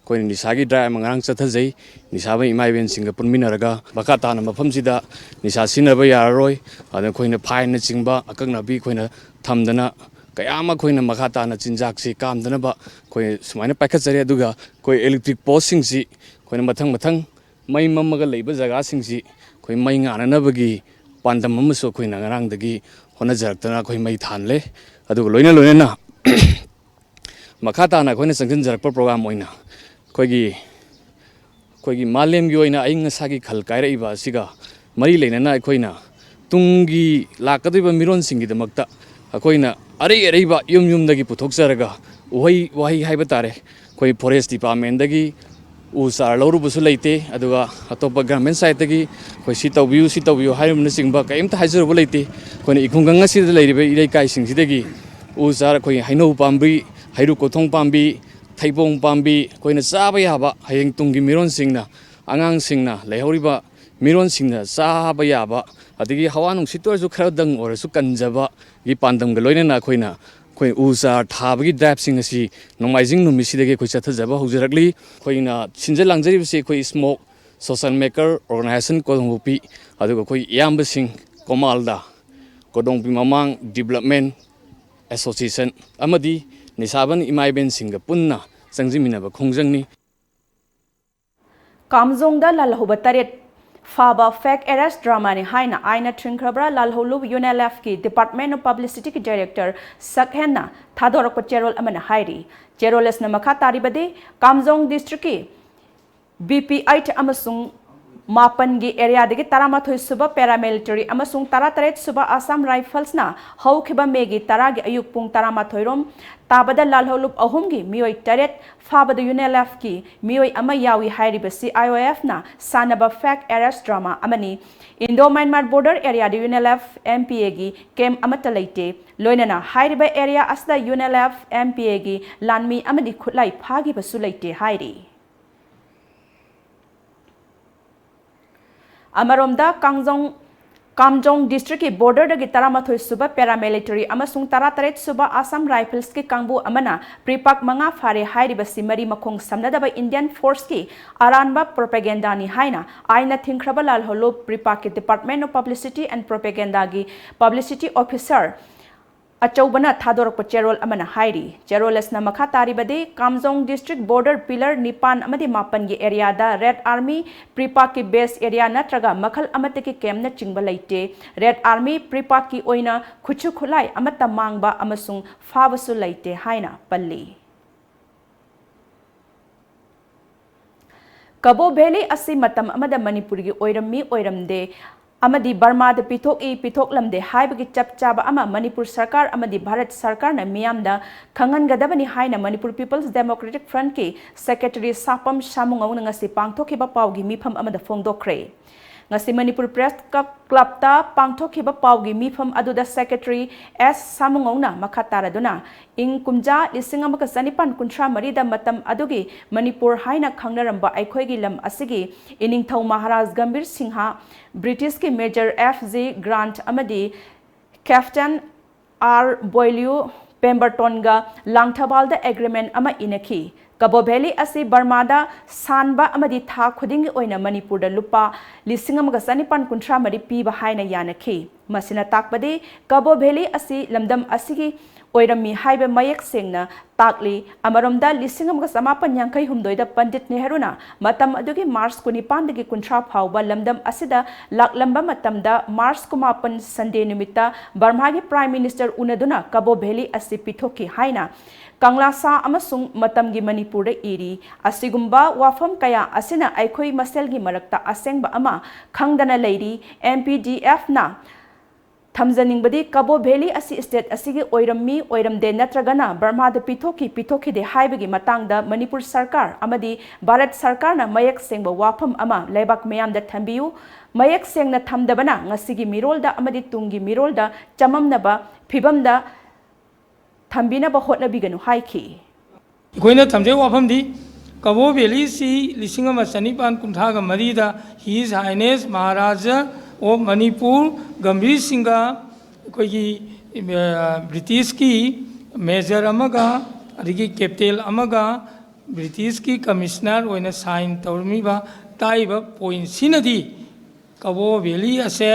ꯑꯩꯈꯣꯏꯅ ꯅꯤꯁꯥꯒꯤ ꯗ꯭ꯔꯥꯏꯕ ꯑꯃ ꯉꯔꯥꯡ ꯆꯠꯊꯖꯩ꯫ ꯅꯤꯁꯥꯕ ꯏꯃꯥ ꯏꯕꯦꯟꯁꯤꯡꯒ ꯄꯨꯟꯃꯤꯟꯅꯔꯒ ꯃꯈꯥ ꯇꯥꯅ ꯃꯐꯝꯁꯤꯗ ꯅꯤꯁꯥ ꯁꯤꯖꯤꯟꯅꯕ ꯌꯥꯔꯔꯣꯏ, ꯑꯗꯨꯅ ꯑꯩꯈꯣꯏꯅ ꯐꯥꯏꯟꯅꯆꯤꯡꯕ ꯑꯀꯛꯅꯕꯤ ꯑꯩꯈꯣꯏꯅ ꯊꯝꯗꯅ ꯀꯌꯥ ꯑꯃ ꯑꯩꯈꯣꯏꯅ ꯃꯈꯥ ꯇꯥꯅ ꯆꯤꯟꯖꯥꯛꯁꯤ ꯀꯥꯝꯗꯅꯕ ꯑꯩꯈꯣꯏ ꯁꯨꯃꯥꯏꯅ ꯄꯥꯏꯈꯠꯆꯔꯤ꯫ ꯑꯗꯨꯒ ꯑꯩꯈꯣꯏ ꯏꯂꯦꯛꯇ꯭ꯔꯤꯛ ꯄꯣꯁꯁꯤꯡꯁꯤ ꯑꯩꯈꯣꯏꯅ ꯃꯊꯪ ꯃꯊꯪ ꯃꯩ ꯃꯝꯃꯒ ꯂꯩꯕ ꯖꯒꯥꯁꯤꯡꯁꯤ ꯑꯩꯈꯣꯏ ꯃꯩ ꯉꯥꯟꯅꯅꯕꯒꯤ ꯄꯥꯟꯗꯝ ꯑꯃꯁꯨ ꯑꯩꯈꯣꯏꯅ ꯉꯔꯥꯡꯗꯒꯤ ꯍꯣꯠꯅꯖꯔꯛꯇꯅ ꯑꯩꯈꯣꯏ ꯃꯩ ꯊꯥꯜꯂꯦ꯫ ꯑꯗꯨꯒ ꯂꯣꯏꯅ ꯂꯣꯏꯅꯅ ꯃꯈꯥ ꯇꯥꯅ ꯑꯩꯈꯣꯏꯅ ꯆꯪꯁꯤꯟꯖꯔꯛꯄ ꯄ꯭ꯔꯣꯒ꯭ꯔꯥꯝ ꯑꯣꯏꯅ ꯑꯩꯈꯣꯏꯒꯤ ꯑꯩꯈꯣꯏꯒꯤ ꯃꯥꯂꯦꯝꯒꯤ ꯑꯣꯏꯅ ꯑꯏꯪ ꯑꯁꯥꯒꯤ ꯈꯜ ꯀꯥꯏꯔꯛꯏꯕ ꯑꯁꯤꯒ ꯃꯔꯤ ꯂꯩꯅꯅ ꯑꯩꯈꯣꯏꯅ ꯇꯨꯡꯒꯤ ꯂꯥꯛꯀꯗꯧꯔꯤꯕ ꯃꯤꯔꯣꯟꯁꯤꯡꯒꯤꯗꯃꯛꯇ ꯑꯩꯈꯣꯏꯅ ꯑꯔꯩ ꯑꯔꯩꯕ ꯌꯨꯝ ꯌꯨꯝꯗꯒꯤ ꯄꯨꯊꯣꯛꯆꯔꯒ ꯎꯍꯩ ꯋꯥꯍꯩ ꯍꯥꯏꯕ ꯇꯥꯔꯦ, ꯑꯩꯈꯣꯏ ꯐꯣꯔꯦꯁ ꯗꯤꯄꯥꯔꯠꯃꯦꯟꯗꯒꯤ ꯎ ꯆꯥꯔ ꯂꯧꯔꯨꯕꯁꯨ ꯂꯩꯇꯦ, ꯑꯗꯨꯒ ꯑꯇꯣꯞꯄ ꯒꯚꯔꯟꯃꯦꯟ ꯁꯥꯏꯠꯇꯒꯤ ꯑꯩꯈꯣꯏ ꯁꯤ ꯇꯧꯕꯤꯌꯨ, ꯁꯤ ꯇꯧꯕꯤꯌꯨ ꯍꯥꯏꯔꯨꯕꯅꯆꯤꯡꯕ ꯀꯔꯤꯝꯇ ꯍꯥꯏꯖꯔꯨꯕ ꯂꯩꯇꯦ꯫ ꯑꯩꯈꯣꯏꯅ ꯏꯪꯈꯨꯡꯒꯪ ꯑꯁꯤꯗ ꯂꯩꯔꯤꯕ ꯏꯔꯩꯀꯥꯏꯁꯤꯡꯁꯤꯗꯒꯤ ꯎ ꯆꯥꯔ ꯑꯩꯈꯣꯏ ꯍꯩꯅꯧ ꯄꯥꯝꯕꯤ, ꯍꯩꯔꯨꯛ ꯀꯣꯊꯣꯡ ꯄꯥꯝꯕꯤ, ꯊꯩꯕꯣꯡ ꯄꯥꯝꯕꯤ, ꯑꯩꯈꯣꯏꯅ ꯆꯥꯕ ꯌꯥꯕ, ꯍꯌꯦꯡ ꯇꯨꯡꯒꯤ ꯃꯤꯔꯣꯟꯁꯤꯡꯅ, ꯑꯉꯥꯡꯁꯤꯡꯅ, ꯂꯩꯍꯧꯔꯤꯕ ꯃꯤꯔꯣꯟꯁꯤꯡꯅ ꯆꯥꯕ ꯌꯥꯕ, ꯑꯗꯒꯤ ꯍꯋꯥ ꯅꯨꯡꯁꯤꯠꯇ ꯑꯣꯏꯔꯁꯨ ꯈꯔꯗꯪ ꯑꯣꯏꯔꯁꯨ ꯀꯟꯖꯕꯒꯤ ꯄꯥꯟꯗꯝꯒ ꯂꯣꯏꯅꯅ ꯑꯩꯈꯣꯏꯅ ꯑꯩꯈꯣꯏ ꯎ ꯆꯥꯔ ꯊꯥꯕꯒꯤ ꯗ꯭ꯔꯥꯏꯕꯁꯤꯡ ꯑꯁꯤ ꯅꯣꯡꯃꯥꯏꯖꯤꯡ ꯅꯨꯃꯤꯠꯁꯤꯗꯒꯤ ꯑꯩꯈꯣꯏ ꯆꯠꯊꯖꯕ ꯍꯧꯖꯔꯛꯂꯤ꯫ ꯑꯩꯈꯣꯏꯅ ꯁꯤꯟꯖ ꯂꯥꯡꯖꯔꯤꯕꯁꯤ ꯑꯩꯈꯣꯏ ꯏꯁꯃꯣꯛ ꯁꯣꯁꯦꯜ ꯃꯦꯀꯔ ꯑꯣꯔꯒꯅꯥꯏꯖꯦꯁꯟ ꯀꯣꯡꯍꯣꯄꯤ, ꯑꯗꯨꯒ ꯑꯩꯈꯣꯏ ꯏꯌꯥꯝꯕꯁꯤꯡ ꯀꯣꯃꯥꯜꯗ, ꯀꯣꯗꯣꯡꯄꯤ ꯃꯃꯥꯡ ꯗꯤꯕꯂꯞꯃꯦꯟ ꯑꯦꯁꯣꯁꯤꯌꯦꯁꯟ ꯑꯃꯗꯤ ꯅꯤꯁꯥꯕꯟ ꯏꯃꯥ ꯏꯕꯦꯟꯁꯤꯡꯒ ꯄꯨꯟꯅ ꯆꯪꯁꯤꯟꯃꯤꯟꯅꯕ ꯈꯣꯡꯖꯪꯅꯤ꯫ ꯀꯥꯝꯖꯣꯡꯗ ꯂꯥꯜꯍꯧꯕ ꯇꯔꯦꯠ ꯐꯥꯕ ꯐꯦꯛ ꯑꯦꯔꯦꯁ ꯗ꯭ꯔꯃꯥꯅꯤ ꯍꯥꯏꯅ ꯑꯥꯏꯟꯅ ꯊꯤꯡꯈ꯭ꯔꯕ꯭ꯔꯥ? ꯂꯥꯜꯍꯧꯂꯨꯞ ꯌꯨ ꯑꯦꯟ ꯑꯦꯜ ꯑꯦꯐꯀꯤ ꯗꯤꯄꯥꯔꯠꯃꯦꯟ ꯑꯣꯐ ꯄꯕ꯭ꯂꯤꯁꯤꯇꯤꯒꯤ ꯗꯥꯏꯔꯦꯛꯇꯔ ꯁꯛꯍꯦꯟꯅ ꯊꯥꯗꯣꯔꯛꯄ ꯆꯦꯔꯣꯜ ꯑꯃꯅ ꯍꯥꯏꯔꯤ꯫ ꯆꯦꯔꯣꯜ ꯑꯁꯤꯅ ꯃꯈꯥ ꯇꯥꯔꯤꯕꯗꯤ, ꯀꯥꯝꯖꯣꯡ ꯗꯤꯁꯇ꯭ꯔꯤꯛꯀꯤ ꯕꯤ ꯄꯤ ꯑꯩꯠ ꯑꯃꯁꯨꯡ ꯃꯥꯄꯟꯒꯤ ꯑꯦꯔꯤꯌꯥꯗꯒꯤ ꯇꯔꯥꯃꯥꯊꯣꯏ ꯁꯨꯕ ꯄꯦꯔꯥꯃꯤꯂꯤꯇꯔꯤ ꯑꯃꯁꯨꯡ ꯇꯔꯥꯇꯔꯦꯠ ꯁꯨꯕ ꯑꯁꯥꯝ ꯔꯥꯏꯐꯜꯁꯅ ꯍꯧꯈꯤꯕ ꯃꯦꯒꯤ ꯇꯔꯥꯒꯤ ꯑꯌꯨꯛ ꯄꯨꯡ ꯇꯔꯥꯃꯥꯊꯣꯏ ꯔꯣꯝ ꯇꯥꯕꯗ ꯂꯥꯜꯍꯧꯂꯨꯞ ꯑꯍꯨꯝꯒꯤ ꯃꯤꯑꯣꯏ ꯇꯔꯦꯠ ꯐꯥꯕꯗ ꯌꯨ ꯑꯦꯟ ꯑꯦꯜ ꯑꯦꯐꯀꯤ ꯃꯤꯑꯣꯏ ꯑꯃ ꯌꯥꯎꯏ ꯍꯥꯏꯔꯤꯕꯁꯤ ꯑꯥꯏ ꯑꯣ ꯑꯦꯐꯅ ꯁꯥꯟꯅꯕ ꯐꯦꯛ ꯑꯦꯔꯦꯁ ꯗ꯭ꯔꯃꯥ ꯑꯃꯅꯤ꯫ ꯏꯟꯗꯣ ꯃ꯭ꯌꯥꯟꯃꯥꯔ ꯕꯣꯔꯗꯔ ꯑꯦꯔꯤꯌꯥꯗ U N L F M P ꯑꯦꯒꯤ ꯀꯦꯝꯞ ꯑꯃꯠꯇ ꯂꯩꯇꯦ꯫ ꯂꯣꯏꯅꯅ ꯍꯥꯏꯔꯤꯕ ꯑꯦꯔꯤꯌꯥ ꯑꯁꯤꯗ U N L F M P ꯑꯦꯒꯤ ꯂꯥꯟꯃꯤ ꯑꯃꯗꯤ ꯈꯨꯠꯂꯥꯏ ꯐꯥꯈꯤꯕꯁꯨ ꯂꯩꯇꯦ ꯍꯥꯏꯔꯤ꯫ ꯑꯃꯔꯣꯝꯗ ꯀꯥꯡꯖꯣꯡ ꯀꯥꯝꯖꯣꯡ ꯗꯤꯁꯇ꯭ꯔꯤꯛꯀꯤ ꯕꯣꯔꯗꯔꯗꯒꯤ ꯇꯔꯥꯃꯥꯊꯣꯏ ꯁꯨꯕ ꯄꯦꯔꯥꯃꯤꯂꯤꯇꯔꯤ ꯑꯃꯁꯨꯡ ꯇꯔꯥꯇꯔꯦꯠ ꯁꯨꯕ ꯑꯁꯥꯝ ꯔꯥꯏꯐꯜꯁꯀꯤ ꯀꯥꯡꯕꯨ ꯑꯃꯅ ꯄ꯭ꯔꯤꯄꯥꯛ ꯃꯉꯥ ꯐꯥꯔꯦ ꯍꯥꯏꯔꯤꯕꯁꯤ ꯃꯔꯤ ꯃꯈꯣꯡ ꯁꯝꯅꯗꯕ ꯏꯟꯗꯤꯌꯟ ꯐꯣꯔꯁꯀꯤ ꯑꯔꯥꯟꯕ ꯄ꯭ꯔꯣꯄꯦꯒꯦꯟꯗꯥꯅꯤ ꯍꯥꯏꯅ ꯑꯥꯏꯟꯅ ꯊꯤꯡꯈ꯭ꯔꯕ ꯂꯥꯜꯍꯧꯂꯨꯞ ꯄ꯭ꯔꯤꯄꯥꯛꯀꯤ Department of Publicity and Propagandaꯒꯤ ꯄꯕ꯭ꯂꯤꯁꯤꯇꯤ ꯑꯣꯐꯤꯁꯔ ꯑꯆꯧꯕꯅ ꯊꯥꯗꯣꯔꯛꯄ ꯆꯦꯔꯣꯜ ꯑꯃꯅ ꯍꯥꯏꯔꯤ꯫ ꯆꯦꯔꯣꯜ ꯑꯁꯤꯅ ꯃꯈꯥ ꯇꯥꯔꯤꯕꯗꯤ, ꯀꯥꯝꯖꯣꯡ ꯗꯤꯁꯇ꯭ꯔꯤꯛ ꯕꯣꯔꯗꯔ ꯄꯤꯂꯔ ꯅꯤꯄꯥꯟ ꯑꯃꯗꯤ ꯃꯥꯄꯟꯒꯤ ꯑꯦꯔꯤꯌꯥꯗ ꯔꯦꯗ ꯑꯥꯔꯃꯤ ꯄ꯭ꯔꯤꯄꯥꯛꯀꯤ ꯕꯦꯁ ꯑꯦꯔꯤꯌꯥ ꯅꯠꯇ꯭ꯔꯒ ꯃꯈꯜ ꯑꯃꯠꯇꯒꯤ ꯀꯦꯝꯅꯆꯤꯡꯕ ꯂꯩꯇꯦ꯫ ꯔꯦꯗ ꯑꯥꯔꯃꯤ ꯄ꯭ꯔꯤꯄꯥꯛꯀꯤ ꯑꯣꯏꯅ ꯈꯨꯠꯁꯨ ꯈꯨꯠꯂꯥꯏ ꯑꯃꯠꯇ ꯃꯥꯡꯕ ꯑꯃꯁꯨꯡ ꯐꯥꯕꯁꯨ ꯂꯩꯇꯦ ꯍꯥꯏꯅ ꯄꯜꯂꯤ꯫ ꯀꯕꯣ ꯚꯦꯂꯤ ꯑꯁꯤ ꯃꯇꯝ ꯑꯃꯗ ꯃꯅꯤꯄꯨꯔꯒꯤ ꯑꯣꯏꯔꯝꯃꯤ ꯑꯣꯏꯔꯝꯗꯦ ꯑꯃꯗꯤ ꯕꯔꯃꯥꯗ ꯄꯤꯊꯣꯛꯏ ꯄꯤꯊꯣꯛꯂꯝꯗꯦ ꯍꯥꯏꯕꯒꯤ ꯆꯞ ꯆꯥꯕ ꯑꯃ ꯃꯅꯤꯄꯨꯔ ꯁꯔꯀꯥꯔ ꯑꯃꯗꯤ ꯚꯥꯔꯠ ꯁꯔꯀꯥꯔꯅ ꯃꯤꯌꯥꯝꯗ ꯈꯪꯍꯟꯒꯗꯕꯅꯤ ꯍꯥꯏꯅ ꯃꯅꯤꯄꯨꯔ ꯄꯤꯄꯜꯁ ꯗꯦꯃꯣꯀ꯭ꯔꯦꯇꯤꯛ ꯐ꯭ꯔꯟꯠꯀꯤ ꯁꯦꯀ꯭ꯔꯦꯇꯔꯤ ꯁꯥꯄꯝ ꯁꯥꯃꯨꯉꯧꯅ ꯉꯁꯤ ꯄꯥꯡꯊꯣꯛꯈꯤꯕ ꯄꯥꯎꯒꯤ ꯃꯤꯐꯝ ꯑꯃꯗ ꯐꯣꯡꯗꯣꯛꯈ꯭ꯔꯦ꯫ ꯉꯁꯤ ꯃꯅꯤꯄꯨꯔ ꯄ꯭ꯔꯦꯁ ꯀꯞ-, ꯀ꯭ꯂꯕꯇ ꯄꯥꯡꯊꯣꯛꯈꯤꯕ ꯄꯥꯎꯒꯤ ꯃꯤꯐꯝ ꯑꯗꯨꯗ ꯁꯦꯀ꯭ꯔꯦꯇꯔꯤ ꯑꯦꯁ ꯁꯥꯃꯨꯉꯧꯅ ꯃꯈꯥ ꯇꯥꯔꯗꯨꯅ, ꯏꯪ ꯀꯨꯝꯖꯥ ꯂꯤꯁꯤꯡ ꯑꯃꯒ ꯆꯅꯤꯄꯥꯟ ꯀꯨꯟꯊ꯭ꯔꯥ ꯃꯔꯤꯗ ꯃꯇꯝ ꯑꯗꯨꯒꯤ ꯃꯅꯤꯄꯨꯔ ꯍꯥꯏꯅ ꯈꯪꯅꯔꯝꯕ ꯑꯩꯈꯣꯏꯒꯤ ꯂꯝ ꯑꯁꯤꯒꯤ ꯏꯅꯤꯡꯊꯧ ꯃꯍꯥꯔꯥꯖ ꯒꯝꯚꯤꯔ ꯁꯤꯡꯍ, ꯕ꯭ꯔꯤꯇꯤꯁꯀꯤ ꯃꯦꯖꯔ ꯑꯦꯐ ꯖꯤ ꯒ꯭ꯔꯥꯟꯠ ꯑꯃꯗꯤ ꯀꯦꯞꯇꯦꯟ ꯑꯥꯔ ꯕꯣꯏꯂꯤꯌꯨ ꯄꯦꯝꯕꯔꯇꯣꯟꯒ ꯂꯥꯡꯊꯕꯥꯜꯗ ꯑꯦꯒ꯭ꯔꯤꯃꯦꯟ ꯑꯃ ꯏꯅꯈꯤ꯫ ꯀꯕꯣ ꯚꯦꯂꯤ ꯑꯁꯤ ꯕꯔꯃꯥꯗ ꯁꯥꯟꯕ ꯑꯃꯗꯤ ꯊꯥ ꯈꯨꯗꯤꯡꯒꯤ ꯑꯣꯏꯅ ꯃꯅꯤꯄꯨꯔꯗ ꯂꯨꯄꯥ ꯂꯤꯁꯤꯡ ꯑꯃꯒ ꯆꯅꯤꯄꯥꯟ ꯀꯨꯟꯊ꯭ꯔꯥ ꯃꯔꯤ ꯄꯤꯕ ꯍꯥꯏꯅ ꯌꯥꯅꯈꯤ꯫ ꯃꯁꯤꯅ ꯇꯥꯛꯄꯗꯤ ꯀꯕꯣ ꯚꯦꯂꯤ ꯑꯁꯤ ꯂꯝꯗꯝ ꯑꯁꯤꯒꯤ ꯑꯣꯏꯔꯝꯃꯤ ꯍꯥꯏꯕ ꯃꯌꯦꯛ ꯁꯦꯡꯅ ꯇꯥꯛꯂꯤ꯫ ꯑꯃꯔꯣꯝꯗ, ꯂꯤꯁꯤꯡ ꯑꯃꯒ ꯆꯃꯥꯄꯟ ꯌꯥꯡꯈꯩ ꯍꯨꯝꯗꯣꯏꯗ ꯄꯟꯗꯤꯠ ꯅꯦꯍꯔꯨꯅ ꯃꯇꯝ ꯑꯗꯨꯒꯤ ꯃꯥꯔꯆ ꯀꯨꯟꯅꯤꯄꯥꯟꯗꯒꯤ ꯀꯨꯟꯊ꯭ꯔꯥ ꯐꯥꯎꯕ ꯂꯝꯗꯝ ꯑꯁꯤꯗ ꯂꯥꯛꯂꯝꯕ ꯃꯇꯝꯗ, ꯃꯥꯔꯆ ꯀꯨꯟꯃꯥꯄꯟ ꯁꯟꯗꯦ ꯅꯨꯃꯤꯠꯇ ꯕꯔꯃꯥꯒꯤ ꯄ꯭ꯔꯥꯏꯝ ꯃꯤꯅꯤꯁꯇꯔ ꯎꯅꯗꯨꯅ ꯀꯕꯣ ꯚꯦꯂꯤ ꯑꯁꯤ ꯄꯤꯊꯣꯛꯈꯤ ꯍꯥꯏꯅ ꯀꯪꯂꯥꯁꯥ ꯑꯃꯁꯨꯡ ꯃꯇꯝꯒꯤ ꯃꯅꯤꯄꯨꯔꯗ ꯏꯔꯤ꯫ ꯑꯁꯤꯒꯨꯝꯕ ꯋꯥꯐꯝ ꯀꯌꯥ ꯑꯁꯤꯅ ꯑꯩꯈꯣꯏ ꯃꯁꯦꯜꯒꯤ ꯃꯔꯛꯇ ꯑꯁꯦꯡꯕ ꯑꯃ ꯈꯪꯗꯅ ꯂꯩꯔꯤ꯫ ꯑꯦꯝ ꯄꯤ ꯗꯤ ꯑꯦꯐꯅ ꯊꯝꯖꯅꯤꯡꯕꯗꯤ, ꯀꯕꯣ ꯚꯦꯂꯤ ꯑꯁꯤ ꯁ꯭ꯇꯦꯠ ꯑꯁꯤꯒꯤ ꯑꯣꯏꯔꯝꯃꯤ ꯑꯣꯏꯔꯝꯗꯦ ꯅꯠꯇ꯭ꯔꯒꯅ ꯕꯔꯃꯥꯗ ꯄꯤꯊꯣꯛꯈꯤ ꯄꯤꯊꯣꯛꯈꯤꯗꯦ ꯍꯥꯏꯕꯒꯤ ꯃꯇꯥꯡꯗ ꯃꯅꯤꯄꯨꯔ ꯁꯔꯀꯥꯔ ꯑꯃꯗꯤ ꯚꯥꯔꯠ ꯁꯔꯀꯥꯔꯅ ꯃꯌꯦꯛ ꯁꯦꯡꯕ ꯋꯥꯐꯝ ꯑꯃ ꯂꯩꯕꯥꯛ ꯃꯤꯌꯥꯝꯗ ꯊꯝꯕꯤꯌꯨ꯫ ꯃꯌꯦꯛ ꯁꯦꯡꯅ ꯊꯝꯗꯕꯅ ꯉꯁꯤꯒꯤ ꯃꯤꯔꯣꯜꯗ ꯑꯃꯗꯤ ꯇꯨꯡꯒꯤ ꯃꯤꯔꯣꯜꯗ ꯆꯃꯝꯅꯕ ꯐꯤꯚꯝꯗ ꯊꯝꯕꯤꯅꯕ ꯍꯣꯠꯅꯕꯤꯒꯅꯨ ꯍꯥꯏꯈꯤ꯫ ꯑꯩꯈꯣꯏꯅ ꯊꯝꯖꯩ ꯋꯥꯐꯝꯗꯤ, ꯀꯕꯣ ꯚꯦꯂꯤꯁꯤ ꯂꯤꯁꯤꯡ ꯑꯃ ꯆꯅꯤꯄꯥꯟ ꯀꯨꯟꯊ꯭ꯔꯥꯒ ꯃꯔꯤꯗ His Highness Maharaja of Manipur Gambhir ꯁꯤꯡꯒ ꯑꯩꯈꯣꯏꯒꯤ ꯕ꯭ꯔꯤꯇꯤꯁꯀꯤ ꯃꯦꯖꯔ ꯑꯃꯒ ꯑꯗꯒꯤ ꯀꯦꯞꯇꯦꯟ ꯑꯃꯒ ꯕ꯭ꯔꯤꯇꯤꯁꯀꯤ ꯀꯃꯤꯁꯅꯔ ꯑꯣꯏꯅ ꯁꯥꯏꯟ ꯇꯧꯔꯝꯃꯤꯕ ꯇꯥꯛꯏꯕ ꯄꯣꯏꯟꯁꯤꯅꯗꯤ ꯀꯕꯣ ꯚꯦꯂꯤ ꯑꯁꯦ